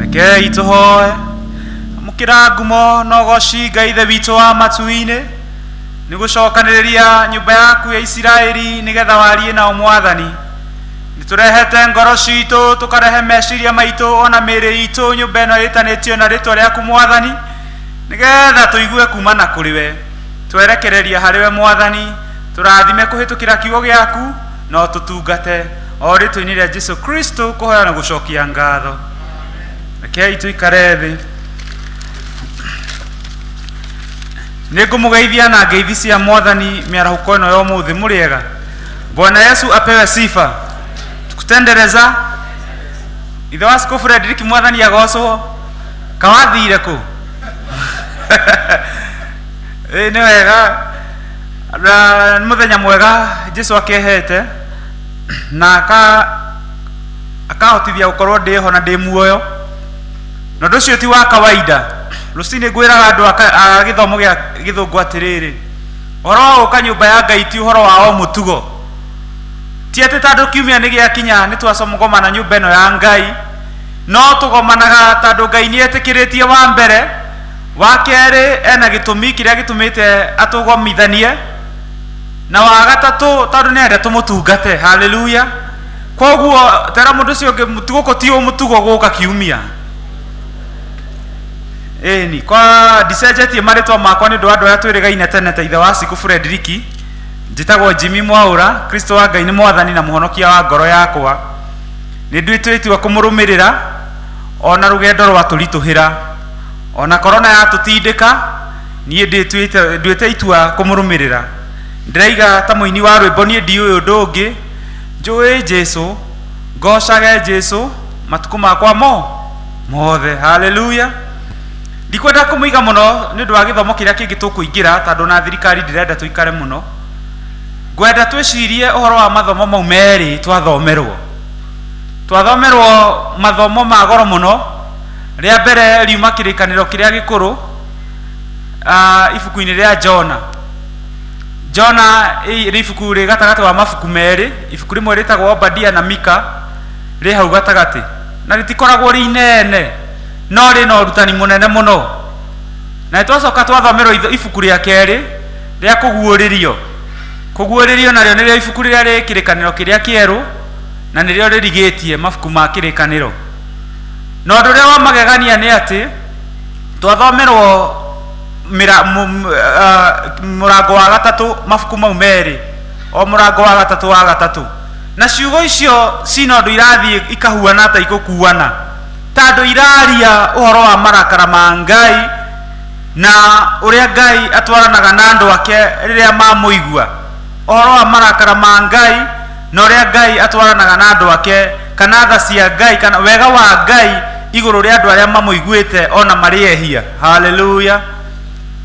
Rekei tũhoe. Amũkĩra ngumo na ũgoci Ngai Ithe witũ wa matu-inĩ nĩ gũcokanĩrĩria nyũmba yaku ya Isiraeli nĩgetha warie nao Mwathani. Nĩ tũrehete ngoro citũ tũkarehe meciria maitũ ona mĩĩrĩ itũ nyũmba ĩno ĩtanĩtio na rĩtwa rĩaku Mwathani nĩgetha tũigue kumana kũrĩ we. Twerekereria harĩ we Mwathani, tũrathime kũhĩtũkĩra kiugo gĩaku na ũtũtungate o rĩtwa-inĩ rĩa Jesu Kristo kũhoya na gũcokia ngatho. Rekei tũikare thĩ. Nĩ ngũmũgeithia na ngeithi cia Mwathani mĩarahũko ĩno ya ũmũthĩ. Mũrĩega? Bwana Yesu apewe sifa. Tukutendereza ithe wa Askofu Frederick Mwathani agocwo. Kawathire kũ? Ĩ nĩ wega. Na nĩ mũthenya mwega Jesu akĩhete na akahotithia gũkorwo ndĩ ho na ndĩ muoyo. Na ũndũ ũcio ti wa kawaida. Rũcinĩ ngwĩraga andũ a gĩthomo gĩa gĩthũngũ atĩrĩrĩ, ũhoro wa gũka nyũmba ya Ngai ti ũhoro wa o mũtugo. Ti atĩ tondũ kiumia nĩ gĩakinya nĩ twacogomana nyũmba ĩno ya Ngai, no tũgomanaga tondũ Ngai nĩ etĩkĩrĩtie wa mbere, wa kerĩ ena gĩtũmi kĩrĩa gĩtũmĩte atũgomithanie, na wa gatatũ tondũ nĩ arenda tũmũtungate. Haleluya. Koguo tera mũndũ ũcio ũngĩ gũkũ ti mũtugo gũka kiumia. Ĩni kwa ndicenjetie marĩtwa makwa nĩ ũndũ wa andũ arĩa twĩrĩgaine tene ta ithe wa Askofu Frederick. Njĩtagwo Jimmy Mwaũra. Kristo wa Ngai nĩ mwathani na mũhonokia wa ngoro yakwa. Nĩ nduĩte itua kũmũrũmĩrĩra ona rũgendo rwatũritũhĩra, ona korona yatũtindĩka, niĩ nduĩte itua kũmũrũmĩrĩra. Ndĩraiga ta mũini wa rwĩmbo, niĩ ndiũĩ ũndũ ũngĩ, njũĩ Jesu, ngocage Jesu matukũ makwa mothe. Haleluya. Ndikwenda kũmũiga mũno nĩ ũndũ wa gĩthomo kĩrĩa kĩngĩ tũkũingĩra, tondũ na thirikari ndĩrenda tũikare mũno. Ngwenda twĩcirie ũhoro wa mathomo mau merĩ twathomerwo. Twathomerwo mathomo ma goro mũno. Rĩa mbere riuma kĩrĩkanĩro kĩrĩa gĩkũrũ, ibuku-inĩ rĩa Jona. Jona rĩ ibuku rĩ gatagatĩ wa mabuku merĩ, ibuku rĩmwe rĩtagwo Obadia na Mika rĩ hau gatagatĩ, na rĩtikoragwo rĩ inene no rĩna ũrutani mũnene mũno. Na twacoka twathomerwo ibuku rĩa kerĩ rĩa kũguũrĩrio. Kũguũrĩrio narĩo nĩrĩo ibuku rĩrĩa rĩ kĩrĩkanĩro kĩrĩa kĩerũ, na nĩrĩo rĩrigĩtie mabuku ma kĩrĩkanĩro. Na ũndũ ũrĩa wa magegania nĩ atĩ twathomerwo mũrango wa gatatũ mabuku mau merĩ, o mũrango wa gatatũ wa gatatũ, na ciugo icio cina ũndũ irathiĩ ikahuana ta igũkuana, tondũ iraria ũhoro wa marakara ma Ngai na ũrĩa Ngai atwaranaga na andũ ake rĩrĩa mamũigua. Ũhoro wa marakara ma Ngai na ũrĩa Ngai atwaranaga na andũ ake, kana tha cia Ngai, kana wega wa Ngai igũrũ rĩa andũ arĩa mamũiguĩte ona marĩ ehia. Haleluya.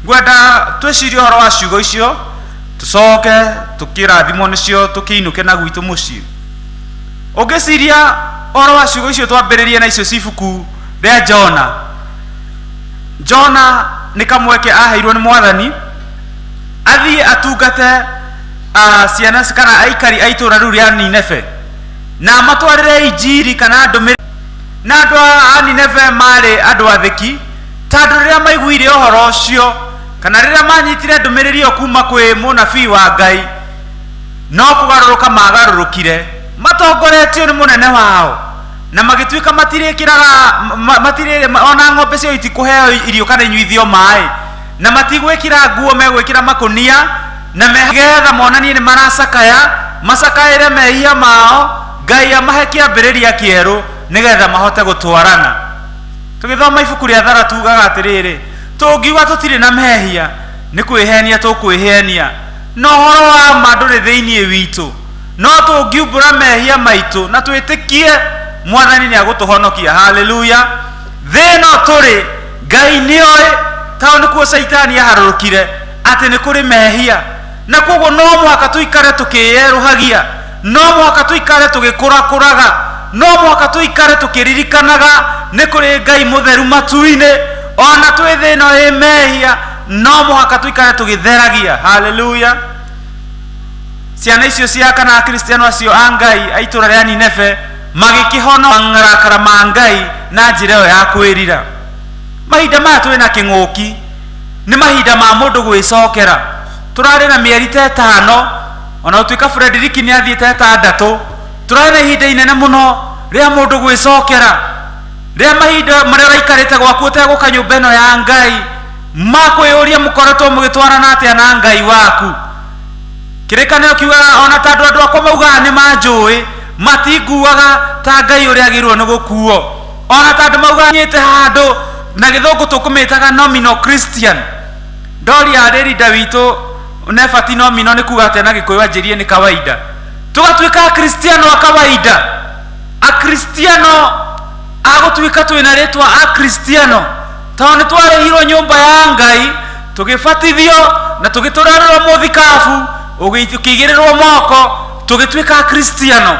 Ngwenda twĩcirie ũhoro wa ciugo icio, tũcoke tũkĩrathimwo nĩcio, tũkĩinũke na gwitũ mũciĩ. Ũngĩciria ũhoro wa ciugo icio twambĩrĩrie na icio ci ibuku rĩa Jona. Jona nĩ kamweke aheirwo nĩ Mwathani athiĩ atungate Ciana kana aikari a itũũra rĩu rĩa Nineve na amatwarĩre injiri kana ndũmĩrĩri. Na andũ a Nineve marĩ andũ athĩki, tondũ rĩrĩa maiguire ũhoro ũcio kana rĩrĩa manyitire ndũmĩrĩri ĩyo kuma kwĩ mũnabii wa Ngai, no kũgarũrũka magarũrũkire matongoretio nĩ mũnene wao, na magĩtuĩka matirĩkĩraga matirĩ ona ng'ombe ciao itikũheo irio kana inyuithio maĩ, na matigwĩkĩra nguo, megwĩkĩra makũnia na megetha monanie nĩ maracakaya, macakaĩre mehia mao, Ngai amahe kĩambĩrĩria kĩerũ nĩgetha mahote gũtwarana. Tũgĩthoma ibuku rĩa Thara tugaga atĩrĩrĩ, tũngiuga tũtirĩ na mehia nĩ kwĩhenia tũkwĩhenia, na ũhoro wa ma ndũrĩ thĩinĩ witũ. No tũngiumbũra mehia maitũ na twĩtĩkie Mwathani nĩ agũtũhonokia. Haleluya! Thĩ ĩno tũrĩ, Ngai nĩoĩ, tondũ nĩkuo Caitani aharũrũkire atĩ nĩ kũrĩ mehia, na koguo no mũhaka tũikare tũkĩyerũhagia, no mũhaka tũikare tũgĩkũrakũraga, no mũhaka tũikare tũkĩririkanaga nĩ kũrĩ Ngai mũtheru matu-inĩ. Ona twĩ thĩ ĩno ĩ mehia, no mũhaka tũikare tũgĩtheragia. Haleluya! Ciana icio cia kana Akristiano acio a Ngai a itũũra rĩa Nineve magĩkĩhono marakara ma Ngai na njĩra ĩyo ya kwĩrira. Mahinda maya twĩ na kĩng'ũki nĩ mahinda ma mũndũ gwĩcokera. Tũrarĩ na mĩeri ta ĩtano, ona gũtuĩka Frederick nĩ athiĩte ĩtandatũ, tũrarĩ na ihinda inene mũno rĩa mũndũ gwĩcokera, rĩa mahinda marĩa ũraikarĩte gwaku ũtegũka nyũmba ĩno ya Ngai, ma kwĩyũria mũkoretwo mũgĩtwarana atĩa na Ngai waku. Kĩrĩkanĩro kiugaga ona tondũ andũ akwa maugaga nĩ manjũĩ, matinguaga ta Ngai ũrĩa agĩrĩirwo nĩ gũkuo. Ona tondũ maugaga nyĩte handũ na gĩthũngũ tũkũmĩtaga nominal Christian. Ndoria rĩrinda witũ nebati nomino nĩ kuga atĩa na Gĩkũyũ, anjĩrie nĩ kawaida. Tũgatuĩka Akristiano a kawaida, Akristiano agũtuĩka twĩna rĩtwa Akristiano tondũ nĩ twarĩhirwo nyũmba ya Ngai, tũgĩbatithio na tũgĩtũrarĩrwo mũthikabu, ũkĩigĩrĩrwo moko, tũgĩtuĩka Akristiano.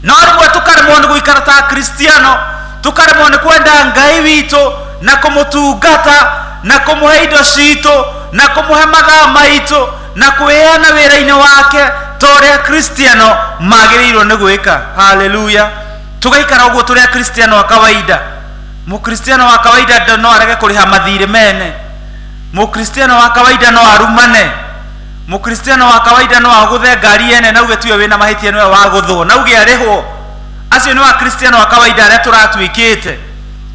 No rĩmwe tũkaremwo nĩ gũikara ta Akristiano, tũkaremwo nĩ kwenda Ngai witũ na kũmũtungata na kũmũhe indo citũ na kũmũhe mathaa maitũ na kwĩheana wĩra-inĩ wake ta ũrĩa Akristiano magĩrĩirwo nĩ gwĩka. Haleluya! Tũgaikara ũguo tũrĩ Akristiano a kawaida. Mũkristiano wa kawaida no arege kũrĩha mathirĩ mene, mũkristiano wa kawaida no arumane, mũkristiano wa kawaida no agũthe ngari ene na uge tiwe wĩna mahĩtia, nĩwe wagũthwo, na uge arĩhwo. Acio nĩ Akristiano a kawaida arĩa tũratuĩkĩte.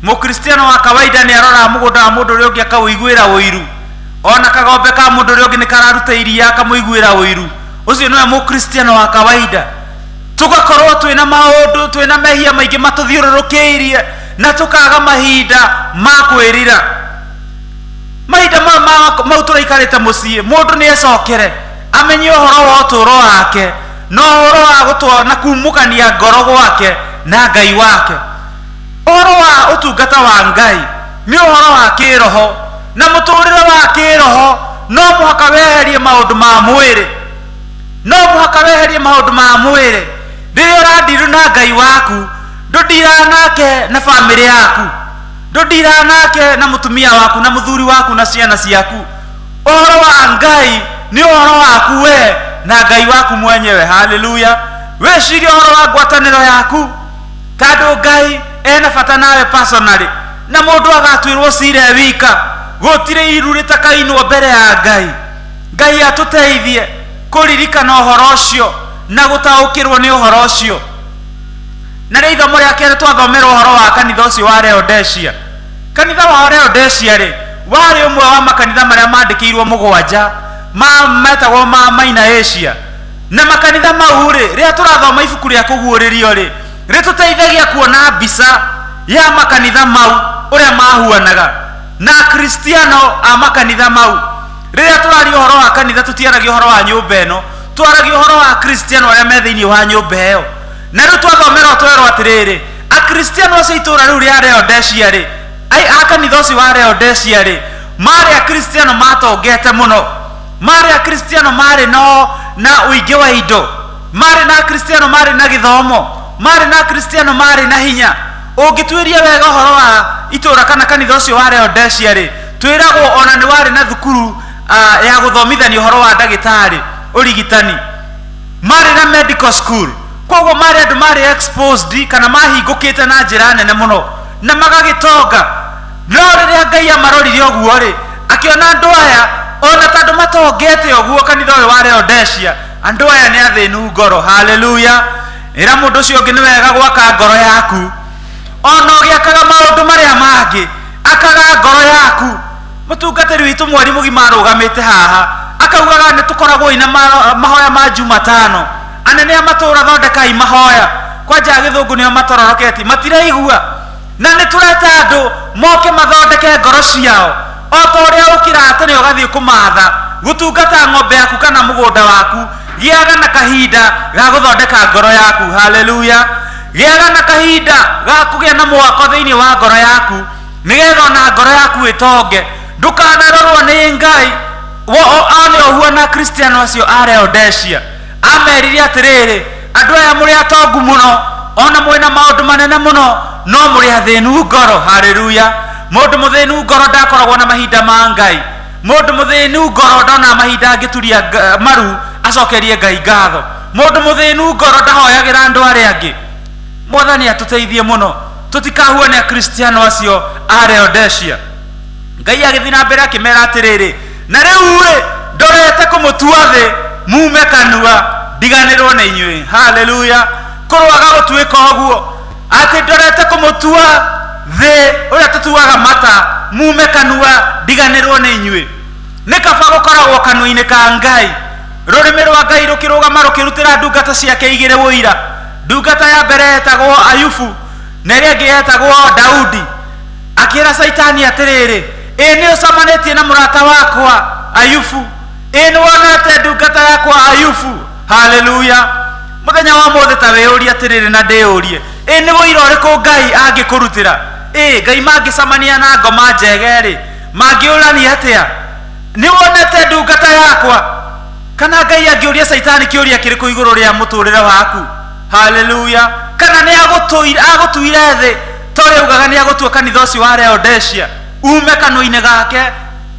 Mũkristiano wa kawaida nĩ aroraga mũgũnda wa mũndũ ũrĩa ũngĩ akaũiguĩra ũiru, ona kagombe ka mũndũ ũrĩa ũngĩ nĩ kararuta iria akamũiguĩra ũiru. Ũcio nĩwe mũkristiano wa kawaida. Tũgakorwo twĩna maũndũ, twĩna mehia maingĩ matũthiũrũrũkĩirie na tũkaga mahinda ma kwĩrira. Mahinda mau tũraikarĩte mũciĩ, mũndũ nĩ ecokere amenye ũhoro wa ũtũũro wake na ũhoro wa gũtwa na kumũkania ngoro gwake na Ngai wake. Ũhoro wa ũtungata wa Ngai nĩ ũhoro wa kĩroho, na mũtũrĩre wa kĩroho no mũhaka weherie maũndũ ma mwĩrĩ, no mũhaka weherie maũndũ ma mwĩrĩ. Rĩrĩa ũrandiru na Ngai waku, ndũndiraga nake na bamĩrĩ yaku, ndũndiraga nake na mũtumia waku na mũthuri waku na ciana ciaku. Ũhoro wa Ngai nĩ ũhoro waku we na Ngai waku mwenyewe. Haleluya! Wĩcirie ũhoro wa ngwatanĩro yaku, tondũ Ngai ena bata nawe personally, na mũndũ agatuĩrwo cira e wika. Gũtirĩ iru rĩtakainwo mbere ya Ngai. Ngai atũteithie kũririkana ũhoro ũcio na gũtaũkĩrwo nĩ ũhoro ũcio. Na rĩa ithomo rĩa kerĩ twathomera ũhoro wa kanitha ũcio wa Laodicea. Kanitha wa Laodicea rĩ, warĩ ũmwe wa makanitha marĩa mandĩkĩirwo mũgwanja ma metagwo ma Maina Asia. Na makanitha mau rĩ, rĩrĩa tũrathoma ibuku rĩa kũguũrĩrio rĩ, rĩtũteithagia kuona mbica ya makanitha mau ũrĩa mahuanaga na Akristiano a makanitha mau. Rĩrĩa tũraria ũhoro wa kanitha, tũtiaragia ũhoro wa nyũmba ĩno, twaragia ũhoro wa Akristiano arĩa me thĩinĩ wa nyũmba ĩyo. Na rĩu twathomerwo twerwo atĩrĩrĩ, Akristiano acio itũũra rĩu rĩa Laodicea rĩ, a kanitha ũcio wa Laodicea rĩ, marĩ Akristiano matongete mũno, marĩ Akristiano marĩ no na ũingĩ wa indo, marĩ na Akristiano marĩ na gĩthomo, marĩ na Akristiano marĩ na hinya. Ũngĩtuĩria wega ũhoro wa itũũra kana kanitha ũcio wa Laodicea rĩ, twĩragwo ona nĩ warĩ na thukuru ya gũthomithania ũhoro wa ndagĩtarĩ. Ũrigitani, marĩ na medical school. Koguo marĩ andũ marĩ exposed kana mahingũkĩte na njĩra nene mũno na magagĩtonga. No rĩrĩa Ngai amarorire ũguo rĩ, akĩona andũ aya ona tondũ matongete ũguo, kanitha ũyũ wa Laodicea, andũ aya nĩ athĩnu ngoro. Haleluya! Ĩra mũndũ ũcio ũngĩ, nĩ wega gwaka ngoro yaku. Ona ũgĩakaga maũndũ marĩa mangĩ, akaga ngoro yaku. Mũtungatĩri witũ mweri mũgima arũgamĩte haha akaugaga nĩ tũkoragwo ina mahoya ma Jumatano. Anene a matũra, thondekai mahoya. Kwanja gĩthũngũ nĩo matororoketi matiraigua, na nĩ tũreta andũ moke mathondeke ngoro ciao. O ta ũrĩa ũkĩraga tene ũgathiĩ kũmatha gũtungata ng'ombe yaku kana mũgũnda waku, gĩaga na kahinda ga gũthondeka ngoro yaku. Haleluya! Gĩaga na kahinda ga kũgĩa na mwako thĩinĩ wa ngoro yaku, nĩgetha ona ngoro yaku ĩtonge. Ndũkanarorwo nĩ Ngai one ũguo. Na Kristiano acio a Laodicea amerire atĩrĩrĩ, andũ aya mũrĩ atongu mũno, ona mwĩna maũndũ manene mũno, no mũrĩ athĩnu ngoro. Haleluya! Mũndũ mũthĩnu ngoro ndakoragwo na mahinda ma Ngai. Mũndũ mũthĩnu ngoro ndona mahinda angĩturia maru acokerie Ngai ngatho. Mũndũ mũthĩnu ngoro ndahoyagĩra andũ arĩa angĩ. Mwathani atũteithie mũno tũtikahuane Akristiano acio a Laodicea. Ngai agĩthiĩ na mbere akĩmera atĩrĩrĩ, na rĩu rĩ, ndorete kũmũtua thĩ mume kanua ndiganĩrwo nĩ inyuĩ. Haleluya! Kũrwaga gũtuĩka ũguo atĩ ndorete kũmũtua thĩ ũrĩa tũtuaga mata, mume kanua ndiganĩrwo nĩ inyuĩ. Nĩ kaba gũkoragwo kanua-inĩ ka Ngai. Rũrĩmĩ rwa Ngai rũkĩrũgama rũkĩrutĩra ndungata ciake igĩrĩ ũira. Ndungata ya mbere yetagwo Ayubu na ĩrĩa ĩngĩ yetagwo Daudi. Akĩra Caitani atĩrĩrĩ, ĩ nĩ ũcamanĩtie na mũrata wakwa Ayubu? Ĩ nĩ wonete ndungata yakwa Ayubu? Haleluya! Mũthenya wa mũthĩ ta wĩyũrie atĩrĩrĩ na ndĩyũrie, ĩ nĩ ũira ũrĩkũ Ngai angĩkũrutĩra? Ĩ Ngai mangĩcamania na ngoma njege rĩ, mangĩũrania atĩa? Nĩ wonete ndungata yakwa? Kana Ngai angĩũria Caitani kĩũria kĩrĩkũ igũrũ rĩa mũtũrĩre waku? Haleluya! Kana nĩ agũtuire thĩ ta ũrĩa augaga nĩ agũtua kanitha ũcio wa Laodicea ume kanua-inĩ gake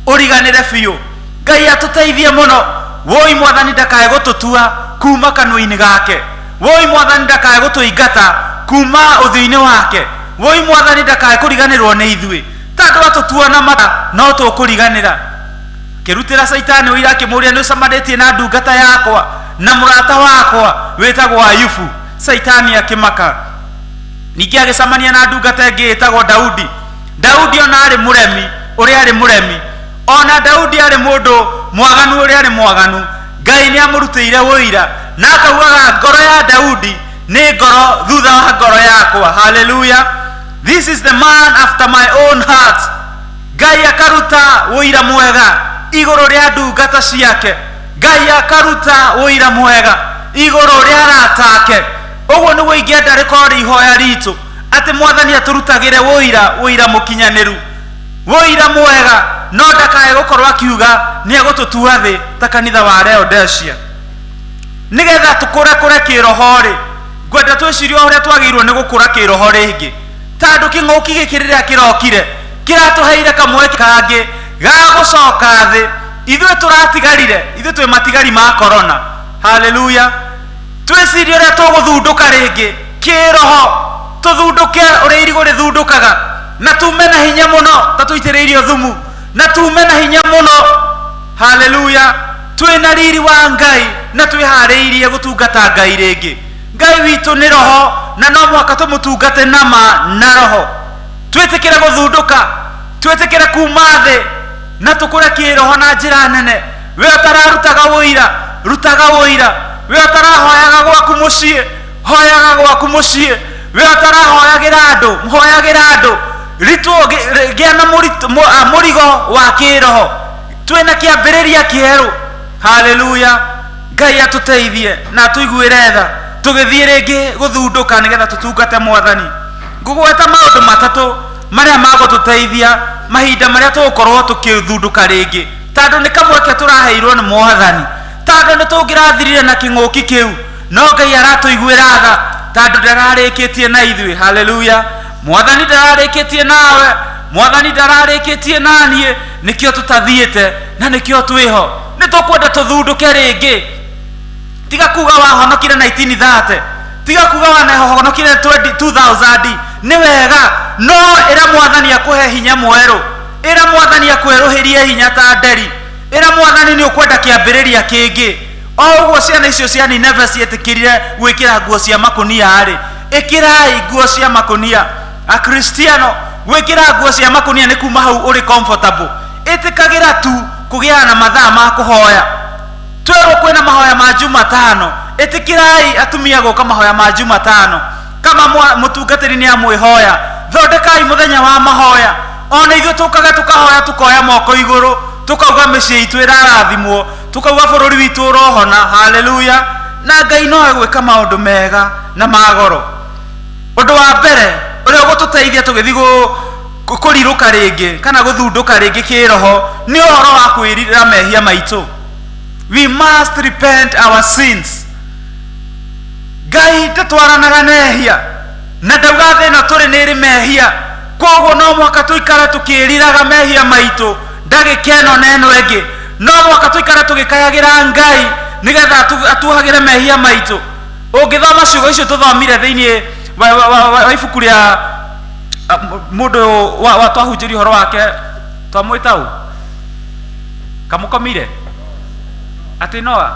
ũriganĩre biũ. Ngai atũteithie mũno. Woi Mwathani ndakae gũtũtua kuma kanua-inĩ gake. Woi Mwathani ndakae gũtũingata kuma ũthiũ-inĩ wake. Woi Mwathani ndakae kũriganĩrwo nĩ ithuĩ. Tondũ atũtua na mata no tũkũriganĩra. Kĩrutĩra Caitani ũira akĩmũũria, nĩ ũcamanĩtie na ndungata yakwa na mũrata wakwa wĩtagwo Ayubu? Caitani akĩmaka. Ningĩ agĩcamania na ndungata ĩngĩ ĩtagwo Daudi. Daudi ona arĩ mũremi ũrĩa arĩ mũremi, ona Daudi arĩ mũndũ mwaganu ũrĩa arĩ mwaganu, Ngai nĩ amũrutĩire ũira na akaugaga ngoro ya Daudi nĩ ngoro thutha wa ngoro yakwa. Haleluya! This is the man after my own heart. Ngai akaruta ũira mwega igũrũ rĩa ndungata ciake. Ngai akaruta ũira mwega igũrũ rĩa arata ake. Ũguo nĩguo ingĩenda rĩkorwo rĩ ihoya ritũ, atĩ Mwathani atũrutagĩre ũira, ũira mũkinyanĩru, ũira mwega, no ndakae gũkorwo akiuga nĩ egũtũtua thĩ ta kanitha wa Laodicea. Nĩgetha tũkũre kũre kĩroho rĩ, ngwenda twĩcirie o ũrĩa twagĩrĩirwo nĩ gũkũra kĩroho rĩngĩ, tondũ kĩng'ũki gĩkĩ rĩrĩa kĩrokire kĩratũheire kamweke kangĩ ga gũcoka thĩ. Ithuĩ tũratigarire, ithuĩ twĩ matigari ma korona. Haleluya! Twĩcirie ũrĩa tũgũthundũka rĩngĩ kĩroho, tũthundũke ũrĩa irigũ rĩthundũkaga, na tume na hinya mũno ta tũitĩrĩirio thumu, na tume na hinya mũno. Haleluya! Twĩna riri wa Ngai na twĩharĩirie gũtungata Ngai rĩngĩ. Ngai witũ nĩ roho, na no mũhaka tũmũtungate na ma na roho. Twĩtĩkĩre gũthundũka, twĩtĩkĩre kuma thĩ na tũkũre kĩroho na njĩra nene. We ũtararutaga ũira, rutaga ũira. We ũtarahoyaga gwaku mũciĩ, hoyaga gwaku mũciĩ. We ũtarahoyagĩra andũ, hoyagĩra andũ. Ritwo gĩa na mũrigo wa kĩroho. Twĩna kĩambĩrĩria kĩerũ. Haleluya! Ngai atũteithie na atũiguĩre tha tũgĩthiĩ rĩngĩ gũthundũka nĩgetha tũtungate Mwathani. Ngũgweta maũndũ matatũ marĩa magũtũteithia mahinda marĩa tũgũkorwo tũkĩthundũka rĩngĩ, tondũ nĩ kamweke tũraheirwo nĩ Mwathani, tondũ nĩ tũngĩrathirire na kĩng'ũki kĩu, no Ngai aratũiguĩra tha tondũ ndararĩkĩtie na ithuĩ. Haleluya! Mwathani ndararĩkĩtie nawe, Mwathani ndararĩkĩtie na niĩ, nĩkĩo tũtathiĩte na nĩkĩo twĩho. Nĩ tũkwenda tũthundũke rĩngĩ. Tiga kuga wahonokire 1930, tiga kuga wanahonokire 2000. Nĩ wega, no ĩra mwathani akũhe hinya mwerũ, ĩra mwathani akwerũhĩrie hinya ta nderi, ĩra mwathani nĩ ũkwenda kĩambĩrĩria kĩngĩ. O ũguo ciana icio cia Nineve ciĩtĩkĩrire gwĩkĩra nguo cia makũnia rĩ, ĩkĩrai nguo cia makũnia. Akristiano, gwĩkĩra nguo cia makũnia nĩ kuma hau ũrĩ comfortable. Ĩtĩkagĩra tu kũgĩa na mathaa ma kũhoya. Twerwo kwĩna mahoya ma Jumatano, ĩtĩkĩrai atumia gũka mahoya ma Jumatano. Kama mũtungatĩri nĩ amwĩhoya, thondekai mũthenya wa mahoya. Ona ithuĩ tũkaga tũkahoya, tũkoya moko igũrũ, tũkauga mĩciĩ itũ ĩrarathimwo, tũkauga bũrũri witũ ũrohona. Haleluya! Na Ngai no egwĩka maũndũ mega na magoro. Ũndũ wa mbere ũrĩa ũgũtũteithia tũgĩthiĩ kũrirũka rĩngĩ kana gũthundũka rĩngĩ kĩroho nĩ ũhoro wa kwĩrirĩra mehia maitũ. We must repent our sins. Ngai ndatwaranaga na ehia, na ndauga thĩ ĩno tũrĩ nĩ ĩrĩ mehia, koguo no mũhaka tũikare tũkĩriraga mehia maitũ ndagĩka ĩno na ĩno ĩngĩ. No mũhaka tũikare tũgĩkayagĩra Ngai nĩgetha atuohagĩre mehia maitũ. Ũngĩthoma ciugo icio tũthomire thĩinĩ wa ibuku rĩa mũndũ wa twahunjĩria ũhoro wake, twamwĩta ũ kamũkomire atĩ Noa,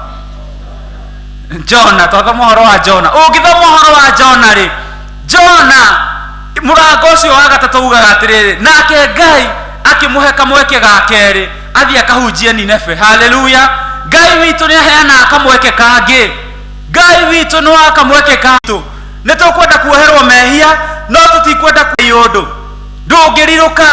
Jona. Twathoma ũhoro wa Jona. Ũngĩthoma ũhoro wa Jona rĩ, Jona mũrango ũcio wa gatatũ ugaga atĩrĩrĩ, nake Ngai akĩmũhe kamweke ga kerĩ athiĩ akahunjie Nineve. Haleluya! Ngai witũ nĩ aheanaga kamweke kangĩ. Ngai witũ nĩ wa kamweke kangĩ. Nĩ tũkwenda kuoherwo mehia, no tũtikwenda kwĩ ũndũ ndũngĩrirũka.